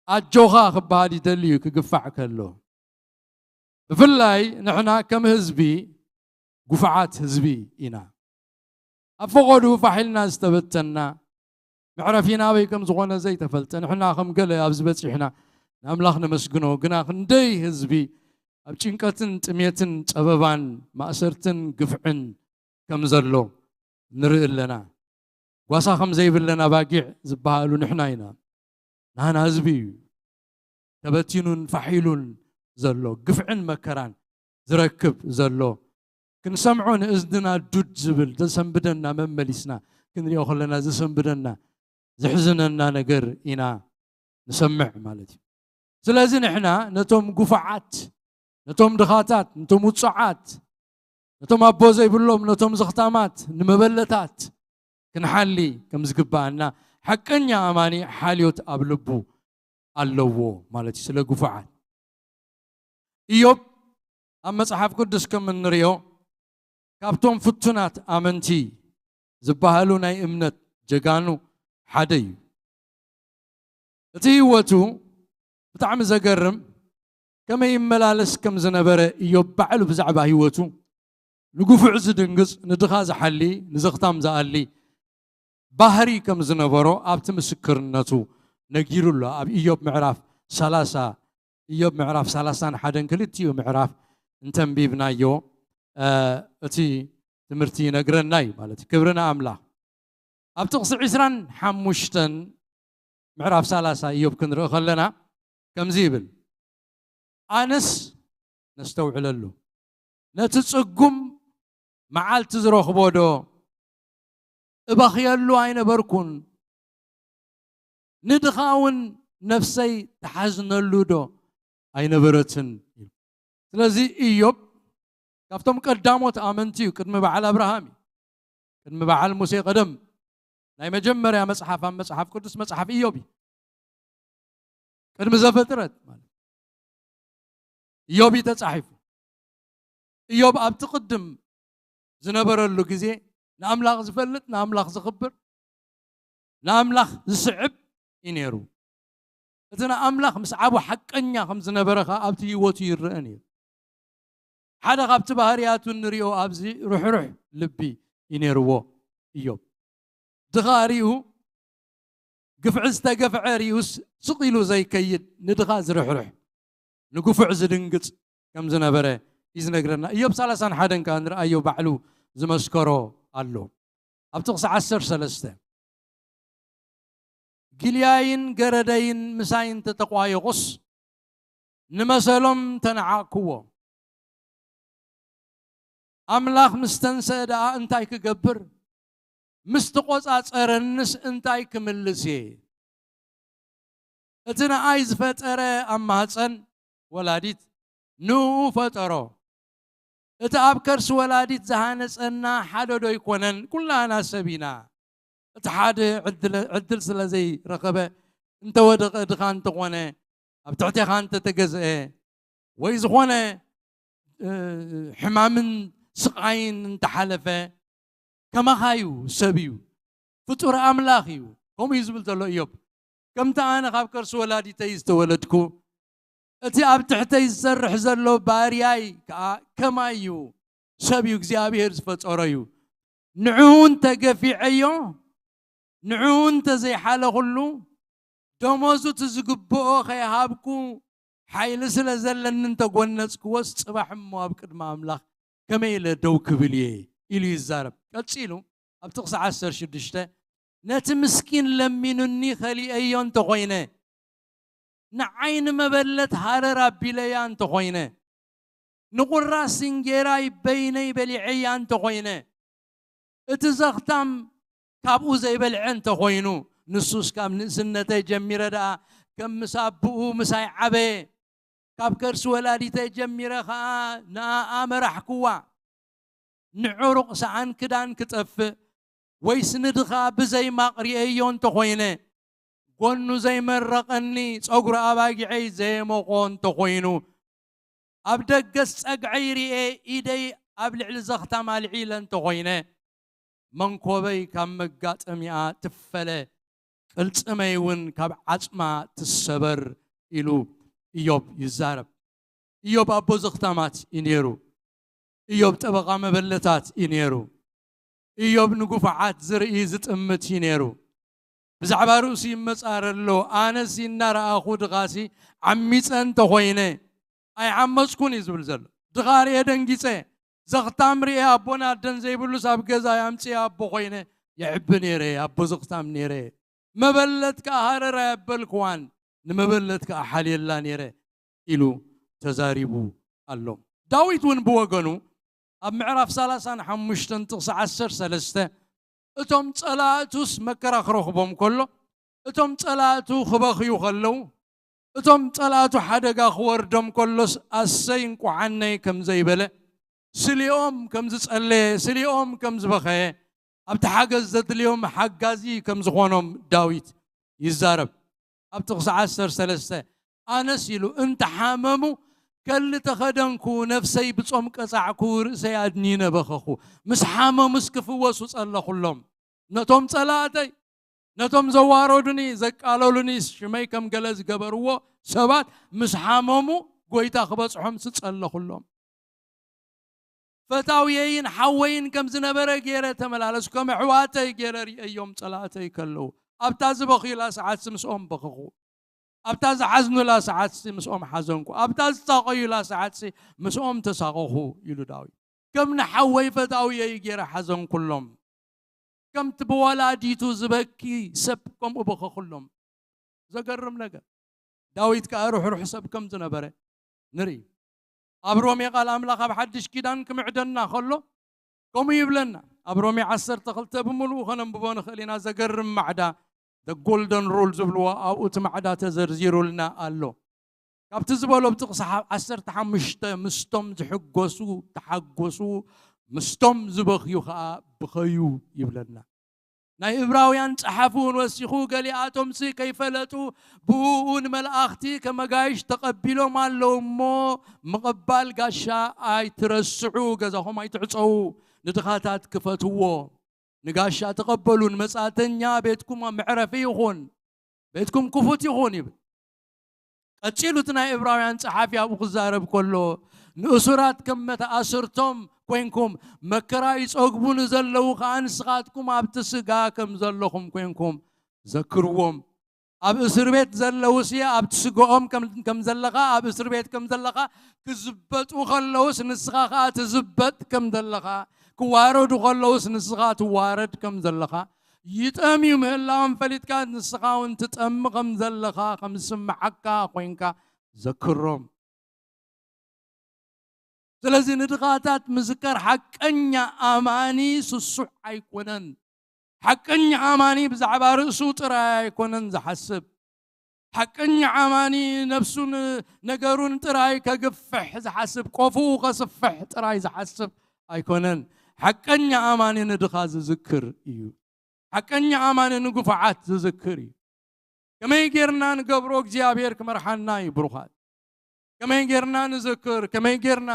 ኣጆኻ ክበሃል ይደሊ እዩ፣ ክግፋዕ ከሎ። ብፍላይ ንሕና ከም ህዝቢ ጉፋዓት ህዝቢ ኢና። ኣብ ፈቐዱ ፋሕ ኢልና ዝተበተንና፣ መዕረፊና ኣበይ ከም ዝኾነ ዘይተፈልጠ፣ ንሕና ከም ገለ ኣብዚ በጺሕና ንኣምላኽ ነመስግኖ፣ ግና ክንደይ ህዝቢ ኣብ ጭንቀትን ጥሜትን ጸበባን ማእሰርትን ግፍዕን ከም ዘሎ ንርኢ ኣለና። ጓሳ ከም ዘይብለን ኣባጊዕ ዝበሃሉ ንሕና ኢና። ናህና ህዝቢ እዩ ተበቲኑን ፋሕ ኢሉን ዘሎ፣ ግፍዕን መከራን ዝረክብ ዘሎ። ክንሰምዖ ንእዝንና ዱድ ዝብል፣ ዘሰንብደና፣ መመሊስና ክንሪኦ ከለና ዘሰንብደና፣ ዘሕዝነና ነገር ኢና ንሰምዕ ማለት እዩ። ስለዚ ንሕና ነቶም ጉፋዓት፣ ነቶም ድኻታት፣ ነቶም ውጹዓት፣ ነቶም ኣቦ ዘይብሎም፣ ነቶም ዘኽታማት፣ ንመበለታት ክንሓሊ ከም ዝግብኣና፣ ሓቀኛ ኣማኒ ሓልዮት ኣብ ልቡ ኣለዎ ማለት እዩ። ስለ ግፉዓት፣ ኢዮብ ኣብ መጽሓፍ ቅዱስ ከም እንሪኦ፣ ካብቶም ፍቱናት ኣመንቲ ዝበሃሉ ናይ እምነት ጀጋኑ ሓደ እዩ። እቲ ህይወቱ ብጣዕሚ ዘገርም፣ ከመይ ይመላለስ ከም ዝነበረ ኢዮብ ባዕሉ ብዛዕባ ህይወቱ፣ ንግፉዕ ዝድንግጽ፣ ንድኻ ዝሓሊ፣ ንዘኽታም ዝኣሊ ባህሪ ከም ዝነበሮ ኣብቲ ምስክርነቱ ነጊሩ ኣሎ። ኣብ ኢዮብ ምዕራፍ ሰላሳ፣ ኢዮብ ምዕራፍ ሰላሳን ሓደን ክልቲኡ ምዕራፍ እንተንቢብናዮ፣ እ፣ እቲ ትምህርቲ ይነግረና እዩ ማለት እዩ። ክብሪ ንኣምላኽ። ኣብ ጥቕሲ ዕስራን ሓሙሽተን ምዕራፍ ሰላሳ ኢዮብ ክንርኢ ከለና ከምዚ ይብል፣ "ኣነስ" ነስተውዕለሉ፣ "ነቲ ጽጉም መዓልቲ ዝረኽቦ ዶ እበኽየሉ ኣይነበርኩን? ንድኻ እውን ነፍሰይ ትሓዝነሉ ዶ ኣይነበረትን?" ኢሉ። ስለዚ ኢዮብ ካብቶም ቀዳሞት ኣመንቲ እዩ። ቅድሚ በዓል ኣብርሃም እዩ። ቅድሚ በዓል ሙሴ ቀደም፣ ናይ መጀመርያ መጽሓፍ ኣብ መጽሓፍ ቅዱስ መጽሓፍ ኢዮብ እዩ። ቅድሚ ዘፍጥረት ማለት ኢዮብ እዩ ተጻሒፉ። ኢዮብ ኣብቲ ቅድም ዝነበረሉ ግዜ ንኣምላኽ ዝፈልጥ፣ ንኣምላኽ ዝኽብር፣ ንኣምላኽ ዝስዕብ እዩ ነይሩ። እቲ ንኣምላኽ ምስዓቡ ሓቀኛ ከም ዝነበረ ኸኣ ኣብቲ ህይወቱ ይረአ ነይሩ። ሓደ ካብቲ ባህርያቱ እንሪኦ ኣብዚ ርሕሩሕ ልቢ እዩ ነይርዎ ኢዮብ። ድኻ ሪኡ፣ ግፍዒ ዝተገፍዐ ሪኡስ ስቕ ኢሉ ዘይከይድ፣ ንድኻ ዝርሕርሕ፣ ንግፉዕ ዝድንግጽ ከም ዝነበረ እዩ ዝነግረና። ኢዮብ ሰላሳን ሓደን ከኣ ንርኣዮ፣ ባዕሉ ዝመስከሮ ኣሎ። ኣብ ጥቕሲ ዓሰርተ ሰለስተ፣ "ጊልያይን ገረደይን ምሳይ እንተተቋየቑስ፣ ንመሰሎም ተነዓቕክዎ። ኣምላኽ ምስ ተንስአ ደኣ እንታይ ክገብር? ምስ ተቖጻጸረንስ እንታይ ክምልስ እየ? እቲ ንኣይ ዝፈጠረ ኣብ ማህጸን ወላዲት ንኡ ፈጠሮ። እቲ ኣብ ከርሲ ወላዲት ዝሃነጸና ሓደ ዶ ኣይኮነን? ኩላና ሰብ ኢና። እቲ ሓደ ዕድል፣ ዕድል ስለ ዘይረኸበ፣ እንተወደቐ፣ ድኻ እንተኾነ፣ ኣብ ትሕቴኻ እንተተገዝአ፣ ወይ ዝኾነ፣ እ፣ ሕማምን ስቓይን እንተሓለፈ፣ ከማኻ እዩ፣ ሰብ እዩ፣ ፍጡር ኣምላኽ እዩ። ከምኡ እዩ ዝብል ዘሎ ኢዮብ። ከምቲ ኣነ ካብ ከርሲ ወላዲተይ ዝተወለድኩ፣ እቲ ኣብ ትሕተይ ዝሰርሕ ዘሎ ባርያይ ከኣ ከማይ እዩ። ሰብ እዩ እግዚኣብሔር ዝፈጠሮ እዩ። ንዕኡ እንተ ገፊዐዮ፣ ንዕኡ እንተ ዘይሓለኹሉ፣ ደሞዙ እቲ ዝግብኦ ከይሃብኩ፣ ሓይሊ ስለ ዘለኒ እንተ ጐነጽክዎስ፣ ጽባሕ እሞ ኣብ ቅድሚ ኣምላኽ ከመይ ኢለ ደው ክብል እየ? ኢሉ ይዛረብ። ቀጺሉ ኣብ ጥቕሲ ዓሰርተ ሽዱሽተ፣ ነቲ ምስኪን ለሚኑኒ ከሊአዮ እንተኾይነ፣ ንዓይ ንመበለት ሃረር ኣቢለያ እንተኾይነ፣ ንቑራስ እንጌራይ በይነይ በሊዐያ እንተኾይነ፣ እቲ ዘኽታም ካብኡ ዘይበልዐ እንተኾይኑ፣ ንሱስ ካብ ንእስነተይ ጀሚረ ደኣ ከም ምስ ኣቦኡ ምሳይ ዓበየ፣ ካብ ከርሲ ወላዲተይ ጀሚረ ኸኣ ንኣኣ መራሕክዋ። ንዕሩቕ ሰኣን ክዳን ክጠፍእ፣ ወይስ ንድኻ ብዘይ ማቕ ርእየዮ እንተኾይነ፣ ጎኑ ዘይመረቐኒ፣ ጸጉሪ ኣባጊዐይ ዘየሞቖ እንተኾይኑ፣ ኣብ ደገስ ጸግዐይ ርኤ ኢደይ ኣብ ልዕሊ ዘኽታም ኣልዒለ እንተኾይነ፣ መንኮበይ ካብ መጋጠሚኣ ትፈለ፣ ቅልጽመይ እውን ካብ ዓጽማ ትሰበር ኢሉ ኢዮብ ይዛረብ። ኢዮብ ኣቦ ዘኽታማት እዩ ነይሩ። ኢዮብ ጠበቓ መበለታት እዩ ነይሩ። ኢዮብ ንግፉዓት ዝርኢ ዝጥምት እዩ ነይሩ። ብዛዕባ ርእሱ ይመጻረ ኣሎ። ኣነሲ እናረኣኹ ድኻሲ ዓሚጸ እንተኾይነ ኣይዓመጽኩን እዩ ዝብል ዘሎ። ድኻ ርኤ ደንጊጸ፣ ዘኽታም ርኤ ኣቦን ኣደን ዘይብሉስ ኣብ ገዛ ኣምጽኤ ኣቦ ኮይነ የዕቢ ነይረ፣ ኣቦ ዘኽታም ነይረ። መበለት ከኣ ሃረር ኣየበልክዋን፣ ንመበለት ከኣ ሓልየላ ነይረ ኢሉ ተዛሪቡ ኣሎ። ዳዊት እውን ብወገኑ ኣብ ምዕራፍ ሰላሳን ሓሙሽተን ጥቕሲ ዓሰርተ ሰለስተ፣ እቶም ጸላእቱስ መከራ ክረኽቦም ከሎ፣ እቶም ጸላእቱ ክበኽዩ ከለዉ፣ እቶም ጸላእቱ ሓደጋ ክወርዶም ከሎስ ኣሰይ እንቋዓነይ ከም ዘይበለ፣ ስሊኦም ከም ዝጸለየ፣ ስሊኦም ከም ዝበኸየ፣ ኣብቲ ሓገዝ ዘድልዮም ሓጋዚ ከም ዝኾኖም ዳዊት ይዛረብ። ኣብ ጥቕሲ ዓሰርተ ሰለስተ፣ ኣነስ ኢሉ እንተሓመሙ ከሊ ተኸደንኩ፣ ነፍሰይ ብጾም ቀጻዕኩ፣ ርእሰይ ኣድኒነ በኸኹ። ምስ ሓመሙስ ክፍወሱ ጸለኹሎም። ነቶም ጸላእተይ፣ ነቶም ዘዋረዱኒ፣ ዘቃለሉኒ፣ ሽመይ ከም ገለ ዝገበርዎ ሰባት ምስ ሓመሙ፣ ጐይታ ክበጽሖም ስጸለኹሎም። ፈታውየይን ሓወይን ከም ዝነበረ ገይረ ተመላለሱ፣ ከም ኣሕዋተይ ገይረ ርእየዮም ጸላእተይ ከለዉ። ኣብታ ዝበኽዩላ ሰዓትሲ ምስኦም በኸኹ። ኣብታ ዝሓዝኑላ ሰዓትሲ ምስኦም ሓዘንኩ። ኣብታ ዝሳቐዩላ ሰዓትሲ ምስኦም ተሳቐኹ ኢሉ ዳዊት። ከም ንሓወይ ፈታውየይ ገይረ ሓዘንኩሎም። ከምቲ ብወላዲቱ ዝበኪ ሰብ ከምኡ በኸኹሎም። ዘገርም ነገር። ዳዊት ከኣ ርሕሩሕ ሰብ ከም ዝነበረ ንርኢ። ኣብ ሮሜ ቃል ኣምላኽ ኣብ ሓድሽ ኪዳን ክምዕደና ከሎ ከምኡ ይብለና። ኣብ ሮሜ ዓሰርተ ክልተ ብምሉኡ ከነንብቦ ንኽእል ኢና። ዘገርም ማዕዳ፣ the golden rule ዝብልዎ ኣብኡ እቲ ማዕዳ ተዘርዚሩልና ኣሎ። ካብቲ ዝበሎ ብጥቕሲ ሓ-፣ ዓሰርተ ሓሙሽተ፣ ምስቶም ዝሕጎሱ ተሓጎሱ፣ ምስቶም ዝበኽዩ ኸኣ ብኸዩ ይብለና። ናይ እብራውያን ጸሓፊ እውን ወሲኹ፣ ገሊኣቶምሲ ከይፈለጡ ብእኡ ንመላእኽቲ ከም ኣጋይሽ ተቐቢሎም ኣለዉ እሞ፣ ምቕባል ጋሻ ኣይትረስዑ፣ ገዛኹም ኣይትዕጸዉ፣ ንድኻታት ክፈትዎ፣ ንጋሻ ተቐበሉ፣ ንመጻተኛ ቤትኩም መዕረፊ ይኹን፣ ቤትኩም ክፉት ይኹን ይብል። ቀጺሉ እቲ ናይ እብራውያን ጸሓፊ ኣብኡ ክዛረብ ከሎ፣ ንእሱራት ከም መተኣስርቶም ኮይንኩም፣ መከራ ይጸግቡ ንዘለዉ ኸኣ ንስኻትኩም ኣብቲ ስጋ ከም ዘለኹም ኮይንኩም ዘክርዎም። ኣብ እስር ቤት ዘለዉሲ ኣብቲ ስጋኦም ከም፣ ከም ዘለኻ፣ ኣብ እስር ቤት ከም ዘለኻ፣ ክዝበጡ ከለዉስ ንስኻ ኸኣ ትዝበጥ ከም ዘለኻ፣ ክዋረዱ ከለዉስ ንስኻ ትዋረድ ከም ዘለኻ፣ ይጠምዩ ምህላዎም ፈሊጥካ ንስኻ እውን ትጠሚ ከም ዘለኻ ከም ዝስምዓካ ኮይንካ ዘክሮም። ስለዚ ንድኻታት ምዝካር ሓቀኛ ኣማኒ ስሱዕ ኣይኮነን። ሓቀኛ ኣማኒ ብዛዕባ ርእሱ ጥራይ ኣይኮነን ዝሓስብ። ሓቀኛ ኣማኒ ነፍሱን ነገሩን ጥራይ ከግፍሕ ዝሓስብ፣ ቆፍኡ ከስፍሕ ጥራይ ዝሓስብ ኣይኮነን። ሓቀኛ ኣማኒ ንድኻ ዝዝክር እዩ። ሓቀኛ ኣማኒ ንግፉዓት ዝዝክር እዩ። ከመይ ጌርና ንገብሮ እግዚኣብሔር ክመርሓና እዩ ብሩኻት። ከመይ ጌርና ንዝክር፣ ከመይ ጌርና፣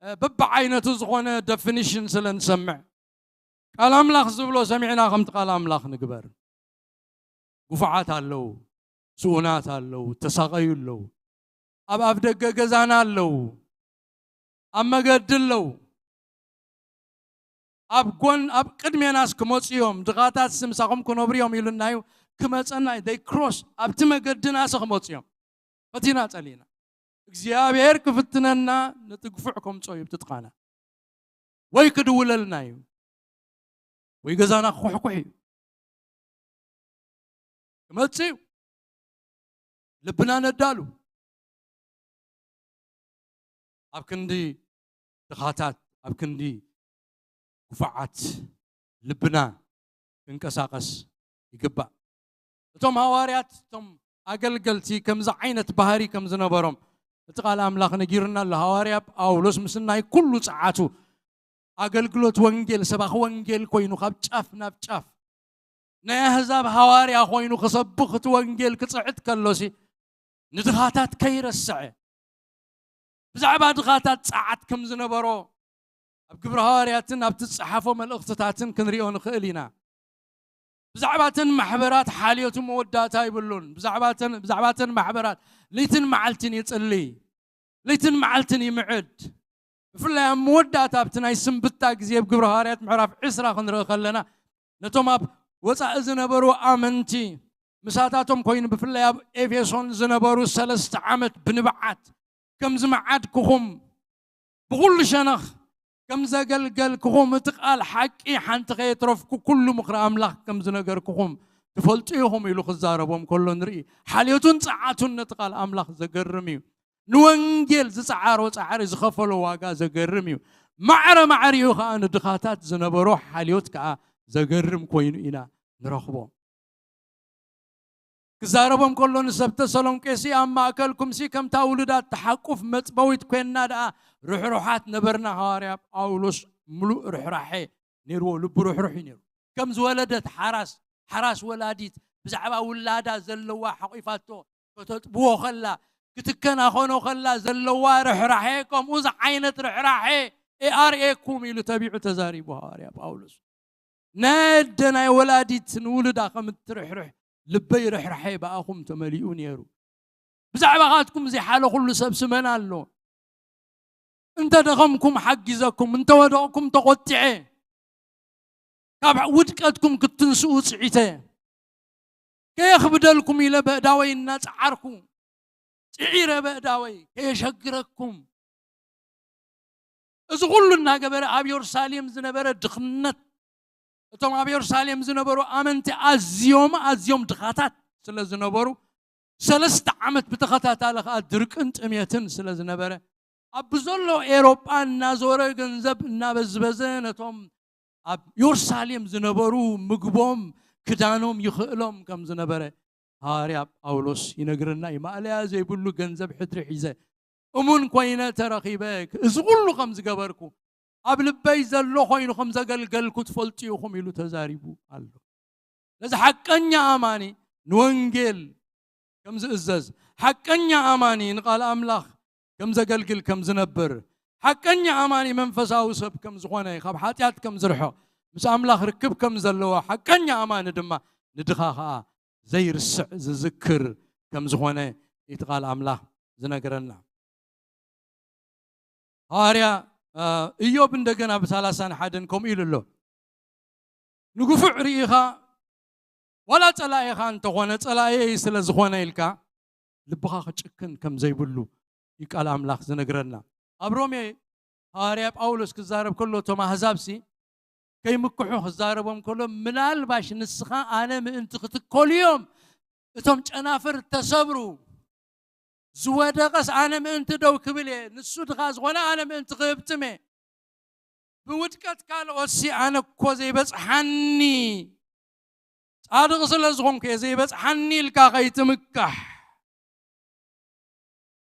እ፣ በብዓይነቱ ዝኾነ ደፊኒሽን ስለ ንሰምዕ፣ ቃል ኣምላኽ ዝብሎ ሰሚዕና ከምቲ ቃል ኣምላኽ ንግበር። ግፉዓት ኣለዉ፣ ስኡናት ኣለዉ፣ ተሳቐዩ ኣለዉ። ኣብ ኣፍ ደገ ገዛና ኣለዉ፣ ኣብ መገዲ ኣለዉ፣ ኣብ ጎን ኣብ ቅድሜናስ ክመፁ እዮም፣ ድኻታት ምሳኹም ክነብሩ እዮም ኢሉና እዩ። ክመፀና they cross ኣብቲ መገድናስ ክመፁ እዮም። ፈቲና ጸሊና እግዚኣብሔር ክፍትነና ነቲ ግፉዕ ከምፅኦ እዩ ብትጥቃና። ወይ ክድውለልና እዩ ወይ ገዛና ክኩሕኩሕ እዩ። ክመጽእ እዩ። ልብና ነዳሉ። ኣብ ክንዲ ድኻታት፣ ኣብ ክንዲ ግፉዓት ልብና ክንቀሳቐስ ይግባእ። እቶም ሃዋርያት፣ እቶም ኣገልገልቲ ከምዚ ዓይነት ባህሪ ከም ዝነበሮም እቲ ቃል ኣምላኽ ነጊርና ኣሎ። ሃዋርያ ጳውሎስ ምስ ናይ ኩሉ ጸዓቱ ኣገልግሎት ወንጌል፣ ሰባኺ ወንጌል ኮይኑ ካብ ጫፍ ናብ ጫፍ ናይ ኣህዛብ ሃዋርያ ኮይኑ ክሰብኽ እቲ ወንጌል ክጽዕት ከሎሲ ንድኻታት ከይረስዐ ብዛዕባ ድኻታት ጸዓት ከም ዝነበሮ ኣብ ግብሪ ሃዋርያትን ኣብቲ ዝጸሓፎ መልእኽትታትን ክንሪኦ ንኽእል ኢና። ብዛዕባ እተን ማሕበራት ሓልዮቱ መወዳእታ ይብሉን። ብዛዕባ እተን ማሕበራት ለይትን መዓልትን ይጽልይ፣ ለይትን መዓልትን ይምዕድ። ብፍላይ ኣብ መወዳእታ ኣብቲ ናይ ስንብታ ግዜ ኣብ ግብሪ ሃዋርያት ምዕራፍ ዕስራ ክንርኢ ከለና ነቶም ኣብ ወጻኢ ዝነበሩ ኣመንቲ ምሳታቶም ኮይኑ ብፍላይ ኣብ ኤፌሶን ዝነበሩ ሰለስተ ዓመት ብንብዓት ከም ዝመዓድክኹም ብኹሉ ሸነኽ ከም ዘገልገልክኹም እቲ ቃል ሓቂ ሓንቲ ከየትረፍኩ ኩሉ ምኽሪ ኣምላኽ ከም ዝነገርክኹም ትፈልጡ ኢኹም ኢሉ ክዛረቦም ከሎ ንርኢ። ሓልዮቱን ጸዓቱን ነቲ ቃል ኣምላኽ ዘገርም እዩ። ንወንጌል ዝጸዓሮ ጻዕሪ ዝኸፈሎ ዋጋ ዘገርም እዩ። ማዕረ ማዕሪኡ ከኣ ንድኻታት ዝነበሮ ሓልዮት ከኣ ዘገርም ኮይኑ ኢና ንረኽቦ። ክዛረቦም ከሎ ንሰብ ተሰሎንቄሲ ኣብ ማእከልኩምሲ ከምታ ውሉዳት ተሓቁፍ መጽበዊት ኮይንና ደኣ ርሕሩሓት ነበርና። ሃዋርያ ጳውሎስ ምሉእ ርሕራሐ ነይርዎ፣ ልቡ ርሕሩሕ እዩ ነይሩ። ከም ዝወለደት ሓራስ፣ ሓራስ ወላዲት ብዛዕባ ውላዳ ዘለዋ ሓቂፋቶ ከተጥብዎ ከላ፣ ክትከናኸኖ ከላ ዘለዋ ርሕራሐ፣ ከምኡ ዝዓይነት ርሕራሐ እኣርእየኩም ኢሉ ተቢዑ ተዛሪቡ ሃዋርያ ጳውሎስ። ናይ ኣደ ናይ ወላዲት ንውሉዳ ከም እትርሕርሕ ልበይ ርሕራሐ ብኣኹም ተመሊኡ ነይሩ። ብዛዕባኻትኩም ዘይሓለኹሉ ሰብ ስመን ኣሎ። እንተ ደኸምኩም ሓጊዘኩም፣ እንተ ወደቕኩም ተቖጢዐ፣ ካብ ውድቀትኩም ክትንስኡ ጽዒተ፣ ከየኽብደልኩም ኢለ በእዳወይ እናጸዓርኩ፣ ጽዒረ በእዳወይ ከየሸግረኩም፣ እዚ ኩሉ እናገበረ ኣብ የሩሳሌም ዝነበረ ድኽነት፣ እቶም ኣብ የሩሳሌም ዝነበሩ ኣመንቲ ኣዝዮም ኣዝዮም ድኻታት ስለ ዝነበሩ፣ ሰለስተ ዓመት ብተኸታታሊ ኸኣ ድርቅን ጥሜትን ስለ ዝነበረ፣ ኣብ ብዘሎ ኤሮጳ እናዞረ ገንዘብ እናበዝበዘ ነቶም ኣብ የሩሳሌም ዝነበሩ ምግቦም ክዳኖም ይኽእሎም ከም ዝነበረ ሃዋርያ ጳውሎስ ይነግረና እዩ። ማእለያ ዘይብሉ ገንዘብ ሕድሪ ሒዘ እሙን ኮይነ ተረኺበ፣ እዚ ኩሉ ከም ዝገበርኩ ኣብ ልበይ ዘሎ ኮይኑ ከም ዘገልገልኩ ትፈልጡ ኢኹም ኢሉ ተዛሪቡ ኣሎ። ነዚ ሓቀኛ ኣማኒ ንወንጌል ከም ዝእዘዝ፣ ሓቀኛ ኣማኒ ንቓል ኣምላኽ ከም ዘገልግል ከም ዝነብር፣ ሓቀኛ ኣማኒ መንፈሳዊ ሰብ ከም ዝኾነ፣ ካብ ሓጢኣት ከም ዝርሕቕ፣ ምስ ኣምላኽ ርክብ ከም ዘለዎ፣ ሓቀኛ ኣማኒ ድማ ንድኻ ኸኣ ዘይርስዕ ዝዝክር ከም ዝኾነ እቲ ቃል ኣምላኽ ዝነግረና። ሃዋርያ እዮብ እንደገና ብሳላሳን ሓደን ከምኡ ኢሉ ኣሎ። ንግፉዕ ርኢኻ ዋላ ጸላኢኻ እንተኾነ ጸላኢየይ ስለ ዝኾነ ኢልካ ልብኻ ክጭክን ከም ዘይብሉ እዩ ቃል ኣምላኽ ዝነግረና። ኣብ ሮሜ ሃዋርያ ጳውሎስ ክዛረብ ከሎ እቶም ኣህዛብሲ ከይምክሑ ክዛረቦም ከሎ ምናልባሽ ንስኻ ኣነ ምእንቲ ክትከሉ እዮም እቶም ጨናፍር ተሰብሩ። ዝወደቐስ ኣነ ምእንቲ ደው ክብል እየ፣ ንሱ ድኻ ዝኾነ ኣነ ምእንቲ ክህብትም እየ። ብውድቀት ካልኦትሲ ኣነ እኮ ዘይበጽሓኒ ጻድቕ ስለ ዝኾንኩ እየ ዘይበጽሓኒ ኢልካ ከይትምካሕ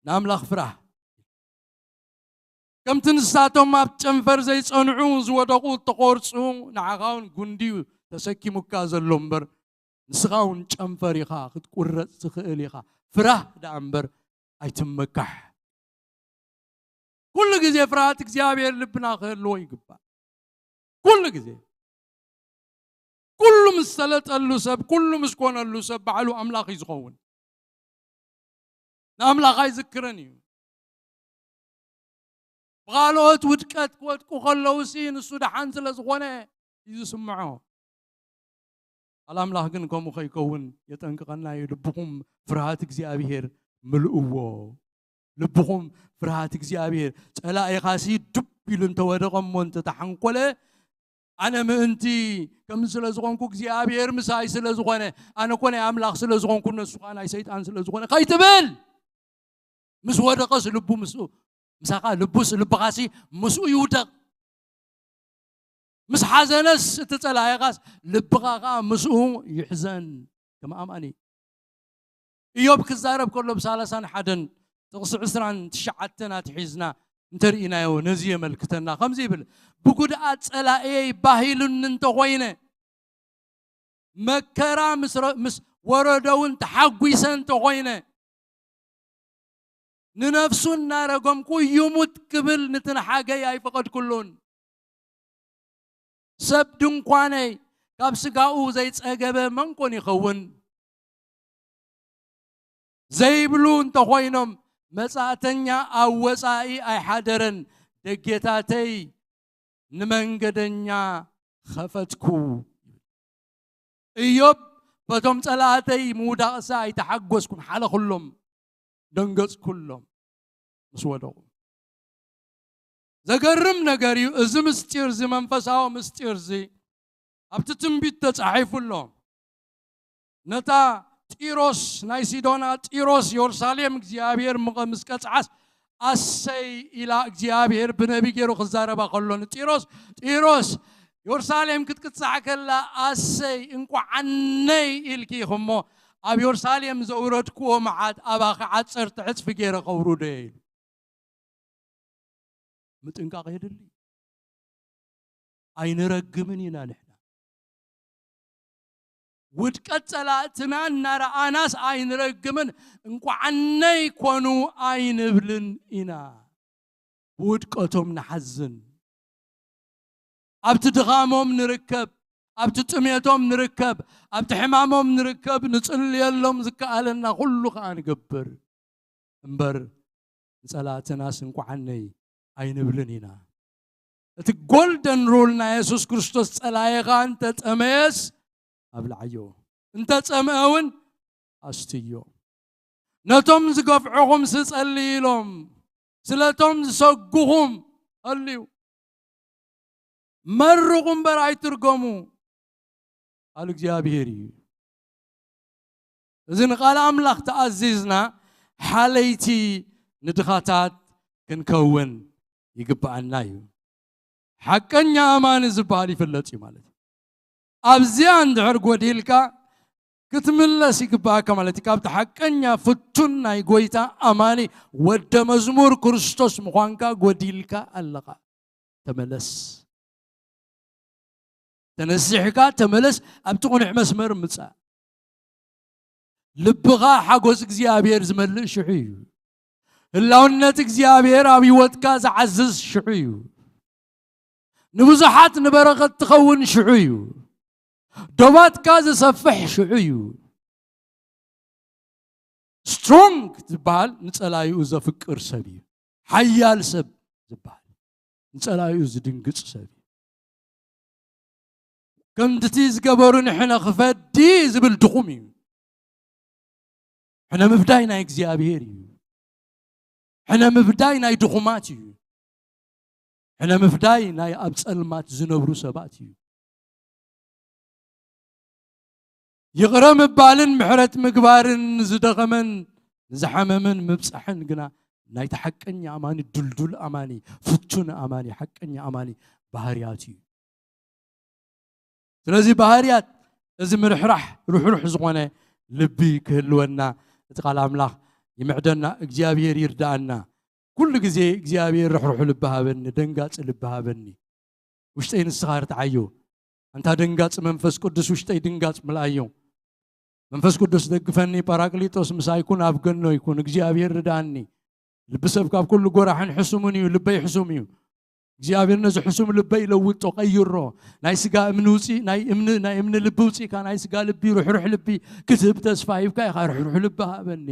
ንኣምላኽ ፍራህ። ከምቲ ንሳቶም ኣብ ጨንፈር ዘይጸንዑ ዝወደቑ እተቖርጹ ንዓኻ እውን ጉንዲ እዩ ተሰኪሙካ ዘሎ እምበር ንስኻ እውን ጨንፈር ኢኻ ክትቁረጽ ትኽእል ኢኻ። ፍራህ ደኣ እምበር ኣይትመካሕ። ኩሉ ግዜ ፍርሃት እግዚኣብሔር ልብና ክህልዎ ይግባእ። ኩሉ ግዜ ኩሉ ምስ ሰለጠሉ ሰብ፣ ኩሉ ምስ ኮነሉ ሰብ ባዕሉ ኣምላኽ እዩ ዝኸውን። ንኣምላኽ ኣይዝክርን እዩ። ብኻልኦት ውድቀት ክወድቁ ከለውሲ ንሱ ደሓን ስለ ዝኾነ እዩ ዝስምዖ። ቃል ኣምላኽ ግን ከምኡ ከይከውን የጠንቅቐና እዩ። ልብኹም ፍርሃት እግዚኣብሔር ምልእዎ። ልብኹም ፍርሃት እግዚኣብሔር። ጸላኢኻሲ ድብ ኢሉ እንተወደቐ እሞ እንተተሓንኮለ፣ ኣነ ምእንቲ ከምዚ ስለ ዝኾንኩ እግዚኣብሔር ምሳይ ስለ ዝኾነ፣ ኣነ እኮ ናይ ኣምላኽ ስለ ዝኾንኩ ነሱ ኸዓ ናይ ሰይጣን ስለ ዝኾነ ከይትብል። ምስ ወደቐስ ልቡ ምስኡ፣ ምሳኻ ልቡስ ልብኻሲ ምስኡ ይውደቕ። ምስ ሓዘነስ እቲ ጸላኢኻስ ልብኻ ኸዓ ምስኡ ይሕዘን። ከም ኣማኒ ኢዮብ ክዛረብ ከሎ ብ ሰላሳን ሓደን ጥቕሲ ዕስራን ትሽዓተን ኣትሒዝና እንተርኢናዮ ነዚ የመልክተና። ከምዚ ይብል፣ ብጉድኣት ጸላእየይ ባሂሉኒ እንተኾይነ፣ መከራ ምስ ረ-፣ ምስ ወረዶ እውን ተሓጒሰ እንተኾይነ፣ ንነፍሱ እናረገምኩ ይሙት ክብል ንትንሓገይ ኣይፈቐድኩሉን። ሰብ ድንኳነይ ካብ ስጋኡ ዘይጸገበ መን ኮን ይኸውን? ዘይብሉ እንተኾይኖም፣ መጻእተኛ ኣብ ወጻኢ ኣይሓደረን፣ ደጌታተይ ንመንገደኛ ኸፈትኩ። ኢዮብ በቶም ጸላእተይ ምውዳቕሳ ኣይተሓጎስኩን፣ ሓለኹሎም፣ ደንገጽኩሎም ምስ ወደቑ። ዘገርም ነገር እዩ። እዚ ምስጢር እዚ፣ መንፈሳዊ ምስጢር እዚ ኣብቲ ትንቢት ተጻሒፉ ኣሎ። ነታ ጢሮስ፣ ናይ ሲዶና ጢሮስ፣ የሩሳሌም እግዚኣብሔር ምቐ-፣ ምስ ቀጽዓስ፣ ኣሰይ ኢላ እግዚኣብሔር ብነቢ ገይሩ ክዛረባ ከሎ ንጢሮስ፣ ጢሮስ፣ የሩሳሌም ክትቅጻዕ ከላ፣ ኣሰይ እንቋዓነይ ኢልኪ ኢኹ እሞ፣ ኣብ የሩሳሌም ዘውረድክዎ መዓት ኣባኺ ዓሰርተ ዕጽፊ ገይረ ከውርዶ እየ ኢሉ። ምጥንቃቕ የድሊ። ኣይንረግምን ኢና ንሕና። ውድቀት ጸላእትና እናረኣናስ ኣይንረግምን፣ እንቋዓነይ ኮኑ ኣይንብልን ኢና። ብውድቀቶም ንሓዝን። ኣብቲ ድኻሞም ንርከብ፣ ኣብቲ ጥሜቶም ንርከብ፣ ኣብቲ ሕማሞም ንርከብ፣ ንጽልየሎም፣ ዝከኣለና ኩሉ ከኣ ንገብር። እምበር ንጸላእትናስ እንቋዓነይ ኣይንብልን ኢና። እቲ ጎልደን ሩል ናይ የሱስ ክርስቶስ፣ ጸላኢኻ እንተጠመየስ ኣብልዓዮ፣ እንተጸምአ እውን ኣስትዮ። ነቶም ዝገፍዑኹምሲ ጸልዩ ኢሎም፣ ስለቶም ዝሰጉኹም ጸልዩ። መርቑ እምበር ኣይትርገሙ፣ ቃል እግዚኣብሔር እዩ። እዚ ንቃል ኣምላኽ ተኣዚዝና ሓለይቲ ንድኻታት ክንከውን ይግብኣና እዩ። ሓቀኛ ኣማኒ ዝበሃል ይፍለጥ እዩ ማለት እዩ። ኣብዚኣ እንድሕር ጎዲልካ ክትምለስ ይግብኣካ ማለት እዩ። ካብቲ ሓቀኛ ፍቱን ናይ ጎይታ ኣማኒ ወደ መዝሙር ክርስቶስ ምዃንካ ጎዲልካ ኣለኻ። ተመለስ። ተነሲሕካ ተመለስ፣ ኣብቲ ቅኑዕ መስመር ምጻእ። ልብኻ ሓጎስ እግዚኣብሔር ዝመልእ ሽዑ እዩ። ህላውነት እግዚኣብሔር ኣብ ህይወትካ ዝዓዝዝ ሽዑ እዩ። ንብዙሓት ንበረኸት ትኸውን ሽዑ እዩ። ዶባትካ ዝሰፍሕ ሽዑ እዩ። ስትሮንግ ዝበሃል ንጸላይኡ ዘፍቅር ሰብ እዩ። ሓያል ሰብ ዝበሃል ንጸላይኡ ዝድንግጽ ሰብ እዩ። ከምቲ ዝገበሩ ንሕነ ክፈዲ ዝብል ድኹም እዩ። ሕነ ምፍዳይ ናይ እግዚኣብሔር እዩ። ሕነ ምፍዳይ ናይ ድኹማት እዩ። ሕነ ምፍዳይ ናይ ኣብ ጸልማት ዝነብሩ ሰባት እዩ። ይቕረ ምባልን ምሕረት ምግባርን ንዝደኸመን ንዝሓመመን ምብጻሕን ግና ናይቲ ሓቀኛ ኣማኒ፣ ድልዱል ኣማኒ፣ ፍቱን ኣማኒ፣ ሓቀኛ ኣማኒ ባህርያት እዩ። ስለዚ ባህርያት እዚ ምርሕራሕ፣ ርሕሩሕ ዝኾነ ልቢ ክህልወና እቲ ቃል ኣምላኽ ይምዕደና። እግዚኣብሔር ይርድኣና። ኩሉ ግዜ እግዚኣብሔር ርሕሩሕ ልቢ ሃበኒ፣ ደንጋጺ ልቢ ሃበኒ። ውሽጠይ ንስኻ ርትዓዮ። ኣንታ ደንጋጺ መንፈስ ቅዱስ ውሽጠይ ድንጋጽ ምልኣዮ። መንፈስ ቅዱስ ደግፈኒ፣ ጳራቅሊጦስ ምሳይ ኩን፣ ኣብ ገኖ ይኩን። እግዚኣብሔር ርድኣኒ። ልቢ ሰብ ካብ ኩሉ ጎራሕን ሕሱምን እዩ፣ ልበይ ሕሱም እዩ። እግዚኣብሔር ነዚ ሕሱም ልበይ ለውጦ፣ ቀይሮ። ናይ ስጋ እምኒ ውፂ-፣ ናይ እምኒ፣ ናይ እምኒ ልቢ ውፂእካ ናይ ስጋ ልቢ፣ ርሕሩሕ ልቢ ክትህብ ተስፋ ሂብካ ኢኻ። ርሕሩሕ ልቢ ሃበኒ።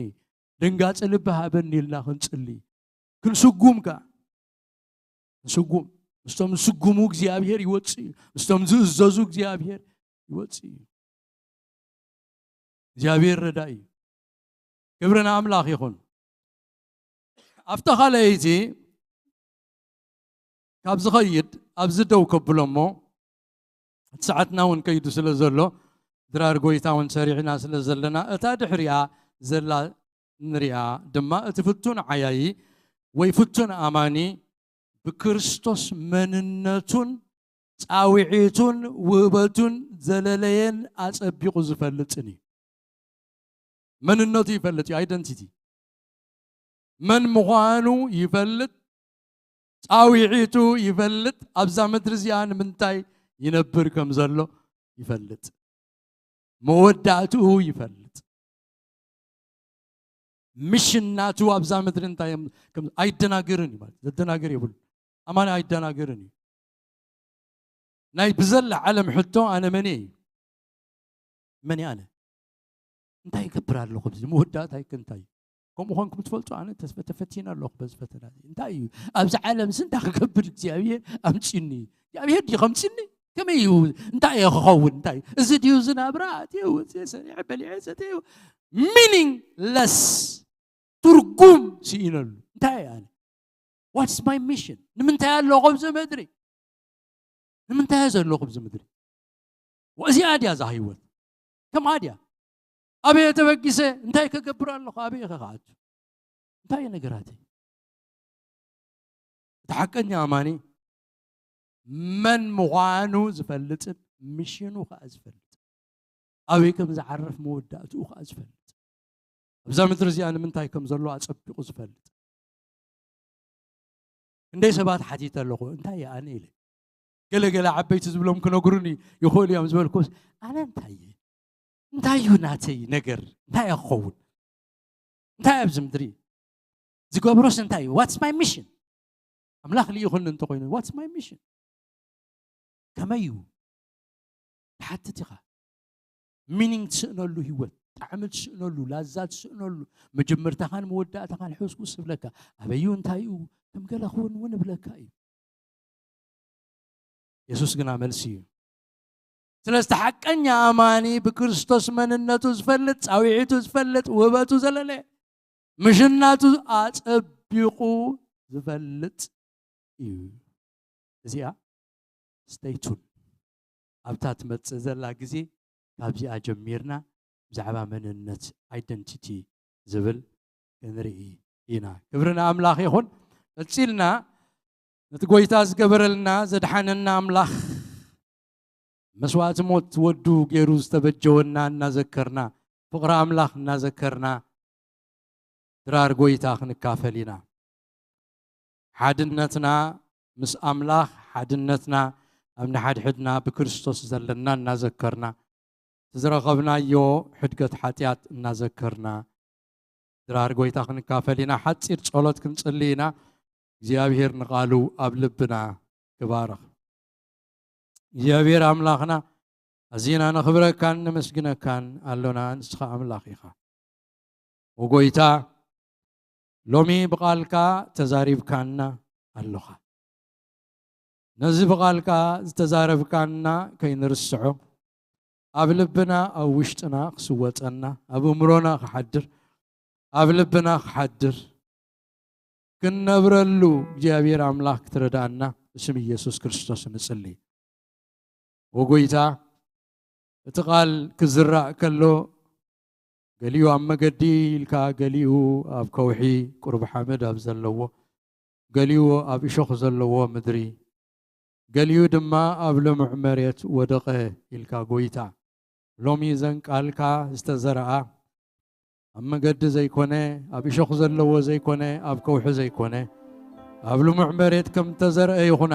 ድንጋጸ ልቢ ሃበኒ ኢልና ክንጽሊ፣ ክንስጉም ከኣ፣ ንስጉም። ምስቶም ዝስጉሙ እግዚኣብሔር ይወጽእ እዩ። ምስቶም ዝእዘዙ እግዚኣብሔር ይወጽእ እዩ። እግዚኣብሔር ረዳኢ እዩ። ክብሪ ንኣምላኽ ይኹን። ኣብታ ካልኣይቲ ካብ ዝኸይድ ኣብዚ ደው ከብሎ እሞ፣ እቲ ሰዓትና እውን ከይዱ ስለ ዘሎ፣ ድራር ጎይታ እውን ሰሪዕና ስለ ዘለና፣ እታ ድሕሪኣ ዘላ ንሪኣ ድማ፣ እቲ ፍቱን ዓያዪ ወይ ፍቱን ኣማኒ ብክርስቶስ መንነቱን ጻውዒቱን ውህበቱን ዘለለየን ኣጸቢቑ ዝፈልጥን እዩ። መንነቱ ይፈልጥ እዩ፣ ኣይደንቲቲ መን ምዃኑ ይፈልጥ፣ ጻውዒቱ ይፈልጥ፣ ኣብዛ ምድሪ እዚኣ ንምንታይ ይነብር ከም ዘሎ ይፈልጥ፣ መወዳእትኡ ይፈልጥ፣ ምሽን ናቱ ኣብዛ ምድሪ እንታይ እዮም ከም ኣይደናገርን እዩ ማለት ዘደናገር የብሉ። ኣማኒ ኣይደናገርን እዩ። ናይ ብዘላ ዓለም ሕቶ ኣነ መን እየ እዩ? መን እየ ኣነ? እንታይ ይገብር ኣለኹ? ኣብዚ መወዳእታ ይከ እንታይ እዩ? ከምኡ ኾንኩም ትፈልጡ? ኣነ ተስፈ ተፈቲነ ኣለኹ በዚ ፈተና እዚ። እንታይ እዩ ኣብዚ ዓለም ስ እንታይ ክገብር እግዚኣብሔር ኣምፂኒ? እግዚኣብሔር ድዩ ከምፂኒ? ከመይ እዩ? እንታይ እየ ክኸውን? እንታይ እዩ? እዚ ድዩ ዝናብራ? ኣትየ ወፅየ ሰሪዐ በሊዐ ሰተየ ሚኒንግለስ ትርጉም ስኢነሉ። እንታይ እየ ኣነ? ዋትስ ማይ ሚሽን? ንምንታይ ኣለኹ ኣብዚ ምድሪ? ንምንታይ እየ ዘለኹ ኣብዚ ምድሪ? እዚኣ ድያ እዛ ህይወት? ከምኣ ድያ? ኣበየ ተበጊሰ እንታይ ከገብር ኣለኹ? ኣበየ ከ ክኣቱ? እንታይ እዩ ነገራተይ? እቲ ሓቀኛ ኣማኒ መን ምዃኑ ዝፈልጥን ሚሽኑ ከዓ ዝፈልጥ፣ ኣበይ ከም ዝዓርፍ መወዳእትኡ ከዓ ዝፈልጥ፣ ኣብዛ ምድሪ እዚኣ ንምንታይ ከም ዘሎ ኣጸቢቑ ዝፈልጥ። ክንደይ ሰባት ሓቲተ ኣለኹ፣ እንታይ እየ ኣነ ኢለ። ገለ ገለ ዓበይቲ ዝብሎም ክነግሩኒ ይኽእሉ እዮም ዝበልኩስ፣ ኣነ እንታይ እየ? እንታይ እዩ ናተይ ነገር? እንታይ እየ ክኸውን? እንታይ ኣብዚ ምድሪ ዝገብሮስ እንታይ እዩ? ዋትስ ማይ ሚሽን? ኣምላኽ ልኢኹኒ እንተኾይኑ ዋትስ ማይ ሚሽን? ከመይ እዩ? ትሓትት ኢኻ። ሚኒንግ ትስእነሉ ህይወት፣ ጣዕሚ ትስእነሉ፣ ላዛ ትስእነሉ፣ መጀመርታኻን መወዳእታኻን ሕውስውስ እብለካ። ኣበዩ እንታይ እዩ? ከም ገለ ክውን እውን እብለካ እዩ። የሱስ ግና መልሲ እዩ። ስለዚ እቲ ሓቀኛ ኣማኒ ብክርስቶስ መንነቱ ዝፈልጥ፣ ጻውዒቱ ዝፈልጥ፣ ውህበቱ ዘለለ፣ ምሽናቱ ኣጸቢቑ ዝፈልጥ እዩ። እዚኣ stay tuned ኣብታ ትመጽእ ዘላ ግዜ ካብዚኣ ጀሚርና ብዛዕባ መንነት ኣይደንቲቲ ዝብል ክንርኢ ኢና። ክብሪ ንኣምላኽ ይኹን። ቀጺልና ነቲ ጎይታ ዝገበረልና ዘድሓነና ኣምላኽ መስዋእቲ ሞት ወዱ ገይሩ ዝተበጀወና እናዘከርና ፍቕሪ ኣምላኽ እናዘከርና ድራር ጎይታ ክንካፈል ኢና። ሓድነትና ምስ ኣምላኽ፣ ሓድነትና ኣብ ንሓድሕድና ብክርስቶስ ዘለና እናዘከርና፣ እቲ ዝረኸብናዮ ሕድገት ሓጢኣት እናዘከርና፣ ድራር ጎይታ ክንካፈል ኢና። ሓጺር ጸሎት ክንጽሊ ኢና። እግዚኣብሔር ንቓሉ ኣብ ልብና ክባርኽ። እግዚኣብሔር ኣምላኽና፣ ኣዚና ነኽብረካን ነመስግነካን ኣሎና። ንስኻ ኣምላኽ ኢኻ። ወጎይታ፣ ሎሚ ብቓልካ ተዛሪብካና ኣሎኻ። ነዚ ብቓልካ ዝተዛረብካና ከይንርስዖ፣ ኣብ ልብና፣ ኣብ ውሽጥና ክስወጸና፣ ኣብ እምሮና ክሓድር፣ ኣብ ልብና ክሓድር፣ ክንነብረሉ እግዚኣብሔር ኣምላኽ ክትረዳእና ብስም ኢየሱስ ክርስቶስ ንጽሊ። ወጎይታ፣ እቲ ቃል ክዝራእ ከሎ፣ ገሊኡ ኣብ መገዲ ኢልካ፣ ገሊኡ ኣብ ከውሒ ቁሩብ ሓመድ ኣብ ዘለዎ፣ ገሊኡ ኣብ እሾኽ ዘለዎ ምድሪ፣ ገሊኡ ድማ ኣብ ልሙዕ መሬት ወደቐ ኢልካ፣ ጎይታ፣ ሎሚ እዘን ቃልካ ዝተዘርኣ ኣብ መገዲ ዘይኮነ፣ ኣብ እሾኽ ዘለዎ ዘይኮነ፣ ኣብ ከውሒ ዘይኮነ፣ ኣብ ልሙዕ መሬት ከም ተዘርአ ይኹና።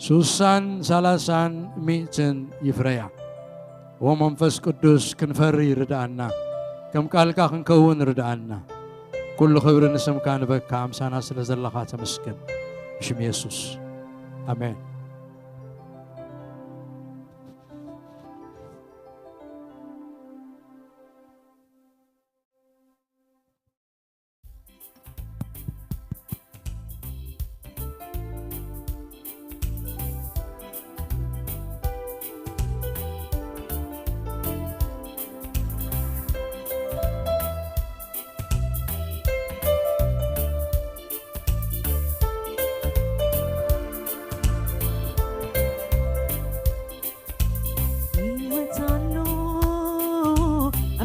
ሱሳን ሰላሳን ሚእትን ይፍረያ። ወመንፈስ ቅዱስ ክንፈሪ ርድኣና፣ ከም ቃልካ ክንከውን ርድኣና። ኩሉ ክብሪ ንስምካ ንበካ፣ ኣምሳና ስለ ዘለኻ ተመስገን። ብሽም የሱስ፣ ኣሜን።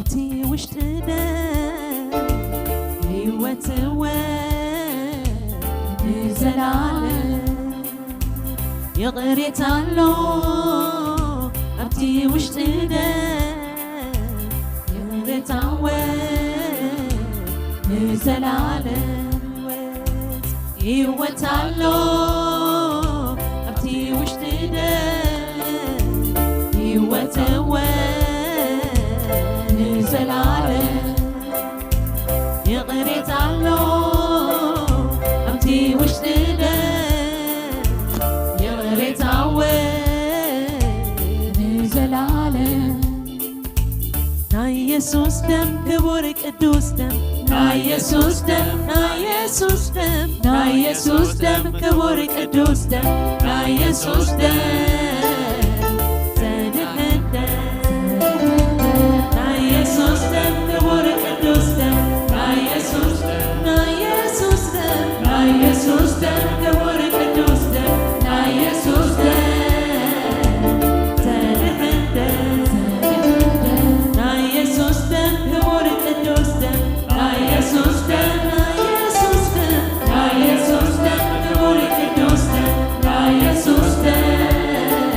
እቲ ውሽጢ ደም ህይወት እወ ንዘላለም ይቕሬታ ኣሎ ኣብቲ ውሽጢ ደም ይቕሬታ እወ ንዘላለም ህይወት ኣሎ ኣብቲ ውሽጢ ደም ህይወት እወ ንዘላለም ይቕሬታ ኣሎ ኣብቲ ውሽጢ ደም ይቕሬታ እወ ንዘላለም ናይ የሱስ ደም ክቡር ቅዱስ ደም ናይ የሱስ ደም ናይ የሱስ ደም ናይ የሱስ ደም ክቡር ቅዱስ ደም ናይ የሱስ ደም ዘድሕን ደም ናይ የሱስ ደም ክቡር ቅዱስ ደም ናይ የሱስ ደም ናይ የሱስ ደም ናይ የሱስ ደም ክቡር ቅዱስ ደም ናይ የሱስ ደም ዘድሕን ደም ናይ የሱስ ደም ክቡር ቅዱስ ደም ናይ የሱስ ደም ናይ የሱስ ደም ናይ የሱስ ደም ክቡር ቅዱስ ደም ናይ የሱስ ደም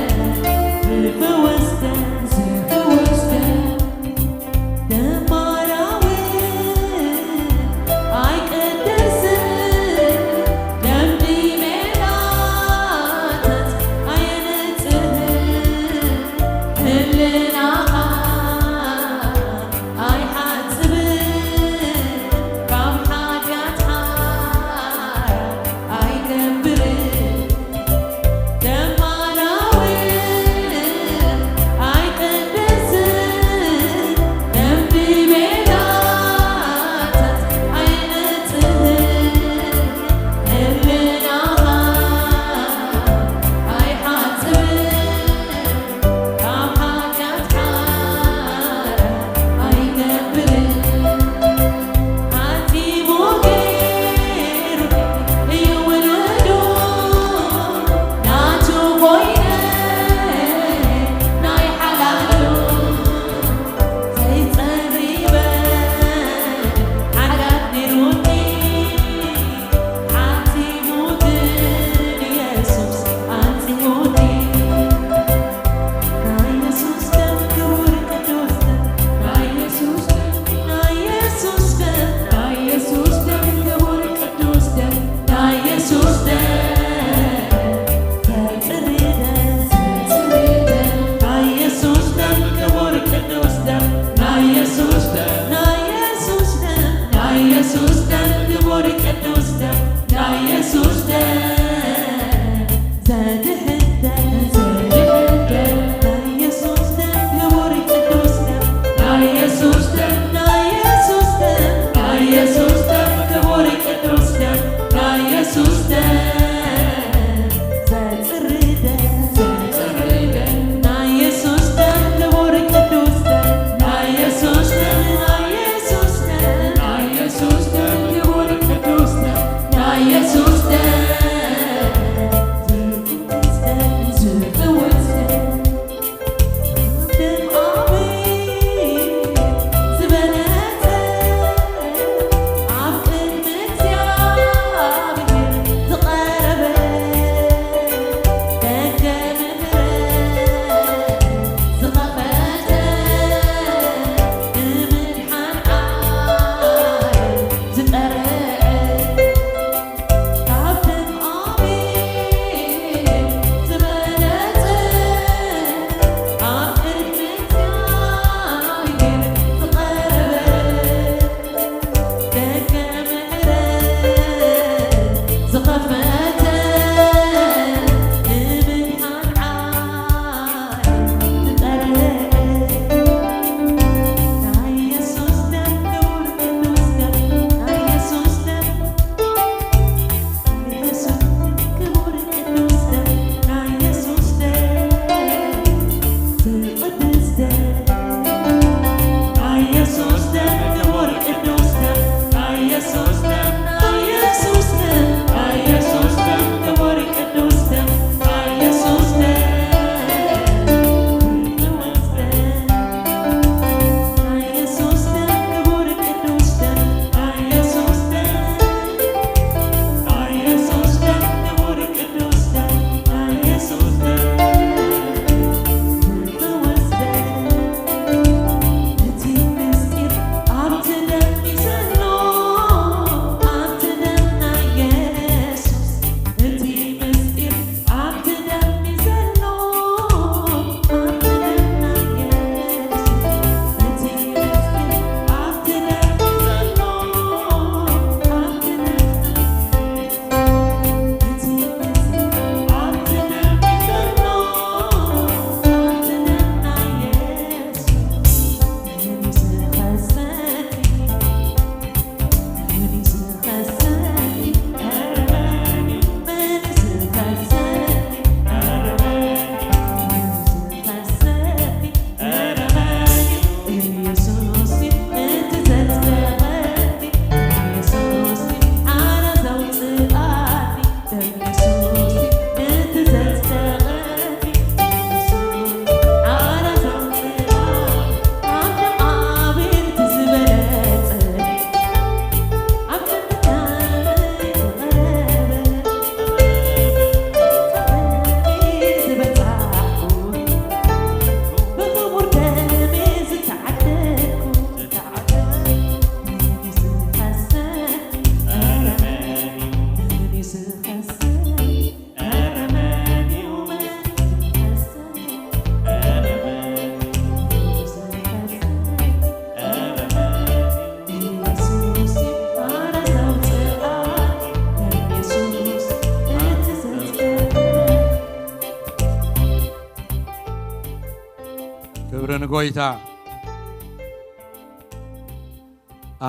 ጎይታ፣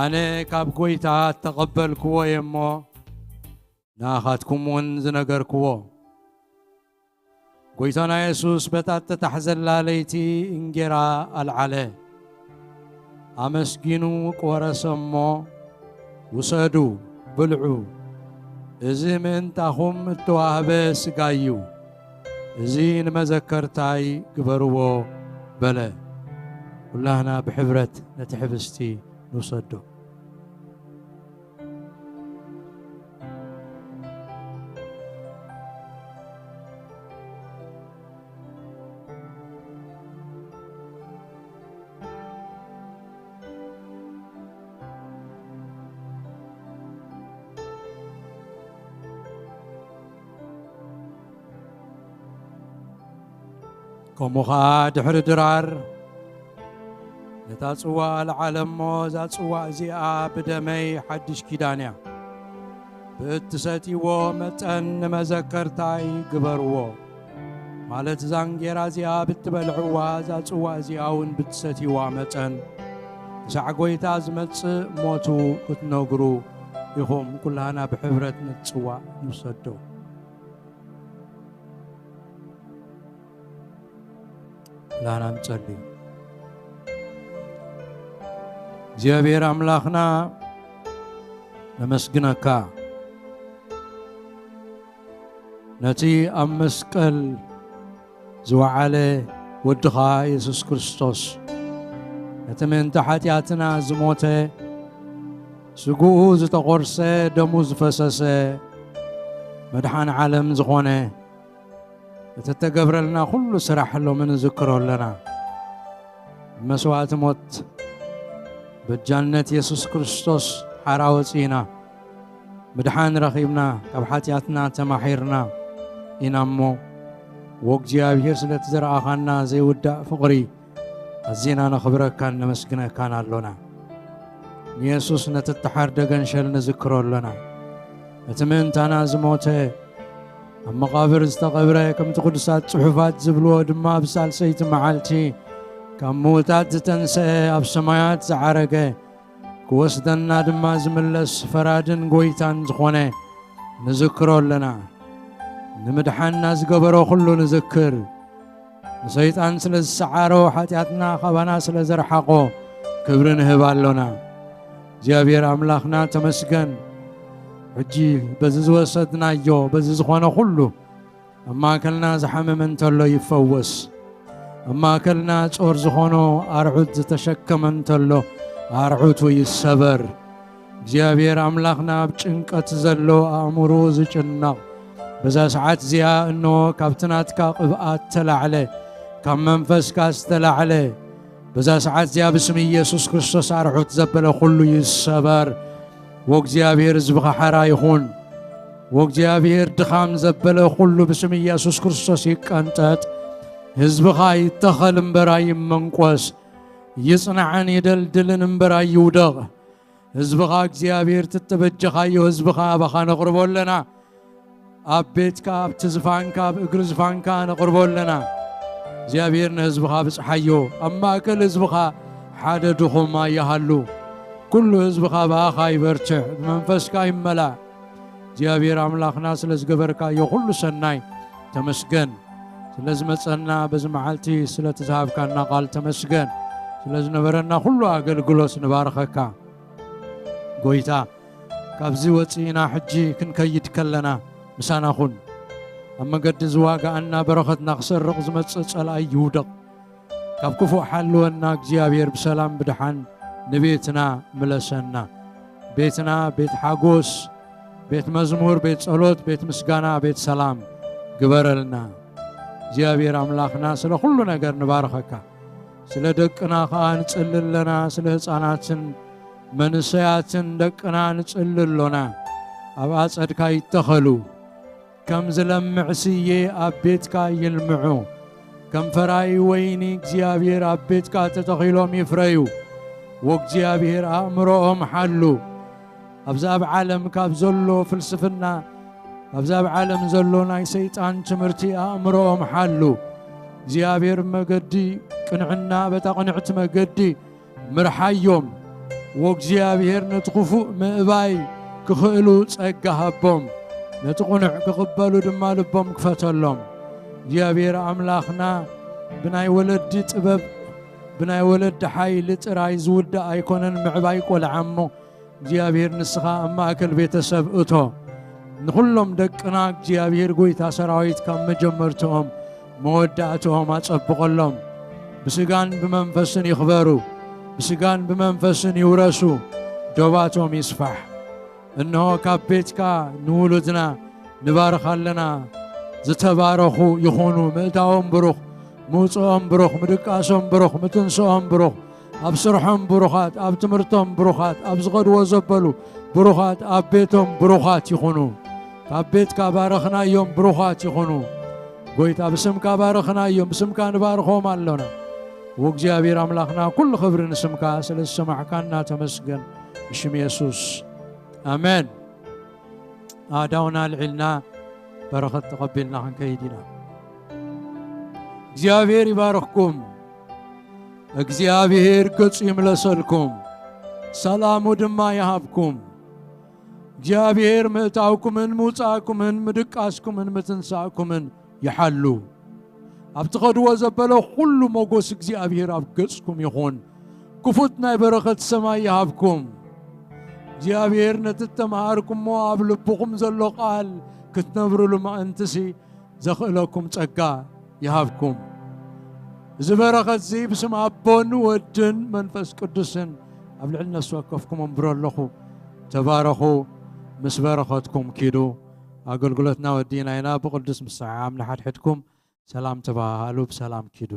ኣነ ካብ ጎይታ እተቐበልክዎ እየ እሞ፣ ንኣኻትኩም እውን ዝነገርክዎ። ጎይታና የሱስ በታ እተታሕዘላ ለይቲ እንጌራ ኣልዓለ፣ ኣመስጊኑ ቆረሰ እሞ፣ "ውሰዱ፣ ብልዑ፣ እዚ ምእንታኹም እተዋህበ ስጋይ እዩ፣ እዚ ንመዘከርታይ ግበርዎ" በለ። ኩላህና ብሕብረት ነቲ ሕብስቲ ንውሰዶ። ከምኡ ኸኣ ድሕሪ ድራር ነታ ጽዋእ ኣልዓለ እሞ፣ "እዛ ጽዋእ እዚኣ ብደመይ ሓድሽ ኪዳን እያ፣ ብእትሰትይዎ መጠን ንመዘከርታይ ግበርዎ" ማለት፣ እዛ እንጌራ እዚኣ ብትበልዕዋ፣ እዛ ጽዋእ እዚኣ እውን ብትሰትይዋ መጠን፣ ክሳዕ ጐይታ ዝመጽእ ሞቱ ክትነግሩ ኢኹም። ኩላህና ብሕብረት ነቲ ጽዋእ ንውሰዶ። ላና ንጸሊ። እግዚኣብሔር ኣምላኽና፣ ነመስግነካ፣ ነቲ ኣብ መስቀል ዝወዓለ ወድኻ የሱስ ክርስቶስ፣ ነቲ ምእንቲ ሓጢኣትና ዝሞተ፣ ስግኡ ዝተቖርሰ፣ ደሙ ዝፈሰሰ፣ መድሓን ዓለም ዝኾነ፣ እቲ እተገብረልና ኩሉ ስራሕ ሎሚ ንዝክሮ ኣለና። ብመስዋእቲ ሞት በጃነት የሱስ ክርስቶስ ሓራ ወጺእና፣ ምድሓን ረኺብና፣ ካብ ሓጢኣትና ተማሒርና ኢና እሞ፣ ወእግዚኣብሔር ስለቲ ዘርኣኻና ዘይውዳእ ፍቕሪ ኣዚና ነኽብረካን ነመስግነካን ኣሎና። ንየሱስ ነቲ እተሓርደ ገንሸል ንዝክሮ ኣሎና። እቲ ምእንታና ዝሞተ፣ ኣብ መቓብር ዝተቐብረ፣ ከምቲ ቅዱሳት ጽሑፋት ዝብልዎ ድማ፣ ብሳልሰይቲ መዓልቲ ካብ ምዉታት ዝተንስአ፣ ኣብ ሰማያት ዝዓረገ፣ ክወስደና ድማ ዝምለስ ፈራድን ጐይታን ዝኾነ ንዝክሮ ኣለና። ንምድሓንና ዝገበሮ ኩሉ ንዝክር። ንሰይጣን ስለ ዝሰዓሮ፣ ሓጢኣትና ካባና ስለ ዘርሓቖ፣ ክብሪ ንህብ ኣሎና። እግዚኣብሔር ኣምላኽና ተመስገን። ሕጂ በዚ ዝወሰድናዮ፣ በዚ ዝኾነ ኩሉ፣ ኣብ ማእከልና ዝሓመመ እንተሎ ይፈወስ። ኣብ ማእከልና ጾር ዝኾኖ ኣርዑት ዝተሸከመ እንተሎ፣ ኣርዑቱ ይሰበር። እግዚኣብሔር ኣምላኽና፣ ኣብ ጭንቀት ዘሎ፣ ኣእምሮኡ ዝጭነቕ፣ በዛ ሰዓት እዚኣ እንሆ ካብቲ ናትካ ቅብኣት ተላዕለ፣ ካብ መንፈስካ ዝተላዕለ፣ በዛ ሰዓት እዚኣ ብስም ኢየሱስ ክርስቶስ ኣርዑት ዘበለ ኩሉ ይሰበር። ወእግዚኣብሔር ህዝብኻ ሓራ ይኹን። ወእግዚኣብሔር ድኻም ዘበለ ኩሉ ብስም ኢየሱስ ክርስቶስ ይቀንጠጥ። ህዝብኻ ይተኸል እምበር ኣይመንቆስ። ይጽናዕን ይደልድልን እምበር ኣይውደቕ። ህዝብኻ እግዚኣብሔር ትተበጀኻዮ ህዝብኻ ኣባኻ ነቕርቦ ኣለና። ኣብ ቤትካ፣ ኣብቲ ዝፋንካ፣ ኣብ እግሪ ዝፋንካ ነቕርቦ ኣለና። እግዚኣብሔር ንህዝብኻ ብጽሓዮ። ኣብ ማእከል ህዝብኻ ሓደ ድኹም ኣይሃሉ። ኩሉ ህዝብኻ ብኣኻ ይበርትዕ፣ ብመንፈስካ ይመላእ። እግዚኣብሔር ኣምላኽና ስለ ዝገበርካዮ ኩሉ ሰናይ ተመስገን። ስለ ዝመጸና በዚ መዓልቲ ስለ እቲ ዝሃብካና ቃል ተመስገን። ስለ ዝነበረና ኩሉ ኣገልግሎት ንባርኸካ። ጎይታ፣ ካብዚ ወጺእና ሕጂ ክንከይድ ከለና ምሳና ኩን። ኣብ መገዲ ዝዋጋኣና በረኸትና ክሰርቕ ዝመጽእ ጸላኢ ይውደቕ። ካብ ክፉእ ሓልወና እግዚኣብሔር፣ ብሰላም ብድሓን ንቤትና ምለሰና። ቤትና ቤት ሓጎስ፣ ቤት መዝሙር፣ ቤት ጸሎት፣ ቤት ምስጋና፣ ቤት ሰላም ግበረልና። እግዚኣብሔር ኣምላኽና፣ ስለ ኩሉ ነገር ንባርኸካ። ስለ ደቅና ኸኣ ንጽሊ ኣለና፣ ስለ ህጻናትን መንእሰያትን ደቅና ንጽሊ ኣሎና። ኣብ ኣጸድካ ይተኸሉ። ከም ዝለምዕ ስየ ኣብ ቤትካ ይልምዑ። ከም ፈራይ ወይኒ እግዚኣብሔር ኣብ ቤትካ ተተኺሎም ይፍረዩ። ወእግዚኣብሔር ኣእምሮኦም ሓሉ። ኣብዛ ኣብ ዓለም ካብ ዘሎ ፍልስፍና፣ ኣብዛ ኣብ ዓለም ዘሎ ናይ ሰይጣን ትምህርቲ ኣእምሮኦም ሓሉ። እግዚኣብሔር መገዲ ቅንዕና በታ ቅንዕቲ መገዲ ምርሓዮም። ወእግዚኣብሔር ነቲ ክፉእ ምእባይ ክኽእሉ ጸጋ ሃቦም። ነቲ ቅኑዕ ክቕበሉ ድማ ልቦም ክፈተሎም። እግዚኣብሔር ኣምላኽና ብናይ ወለዲ ጥበብ፣ ብናይ ወለዲ ሓይሊ ጥራይ ዝውዳእ ኣይኮነን ምዕባይ ቆልዓ እሞ፣ እግዚኣብሔር ንስኻ ኣብ ማእከል ቤተሰብ እቶ። ንኹሎም ደቅና እግዚኣብሔር ጐይታ ሰራዊት ካብ መጀመርትኦም መወዳእትኦም ኣጸብቐሎም። ብስጋን ብመንፈስን ይኽበሩ፣ ብስጋን ብመንፈስን ይውረሱ፣ ዶባቶም ይስፋሕ። እንሆ ካብ ቤትካ ንውሉድና ንባርኽ ኣለና። ዝተባረኹ ይኹኑ፣ ምእታዎም ብሩኽ፣ ምውፅኦም ብሩኽ፣ ምድቃሶም ብሩኽ፣ ምትንስኦም ብሩኽ፣ ኣብ ስርሖም ብሩኻት፣ ኣብ ትምህርቶም ብሩኻት፣ ኣብ ዝኸድዎ ዘበሉ ብሩኻት፣ ኣብ ቤቶም ብሩኻት ይኹኑ። ካብ ቤትካ ባረኽናዮም፣ ብሩኻት ይኹኑ። ጎይታ ብስምካ ባረኽናዮም፣ ብስምካ ንባርኾም ኣሎና። ወእግዚኣብሔር ኣምላኽና ኩሉ ክብሪ ንስምካ ስለ ዝሰማዕካና ተመስገን። ብሽም የሱስ ኣሜን። ኣእዳውና ኣልዒልና በረኸት ተቐቢልና ክንከይድ ኢና። እግዚኣብሔር ይባርኽኩም። እግዚኣብሔር ገጹ ይምለሰልኩም፣ ሰላሙ ድማ ይሃብኩም። እግዚኣብሔር ምእታውኩምን ምውጻእኩምን ምድቃስኩምን ምትንሳእኩምን ይሓሉ። ኣብ ትኸድዎ ዘበለ ኩሉ ሞጎስ እግዚኣብሔር ኣብ ገጽኩም ይኹን። ክፉት ናይ በረኸት ሰማይ ይሃብኩም። እግዚኣብሔር ነቲ እተምሃርኩሞ ኣብ ልብኹም ዘሎ ቃል ክትነብሩሉ ምእንትሲ ዘኽእለኩም ጸጋ ይሃብኩም። እዚ በረኸት እዚ ብስም ኣቦን ወድን መንፈስ ቅዱስን ኣብ ልዕሊ ነፍሲ ወከፍኩም እምብሮ ኣለኹ። ተባረኹ። ምስ በረኸትኩም ኪዱ። ኣገልግሎትና ወዲእና ኢና። ብቅዱስ ምሰዓዓም ንሓድሕድኩም ሰላም ተባሃሃሉ። ብሰላም ኪዱ።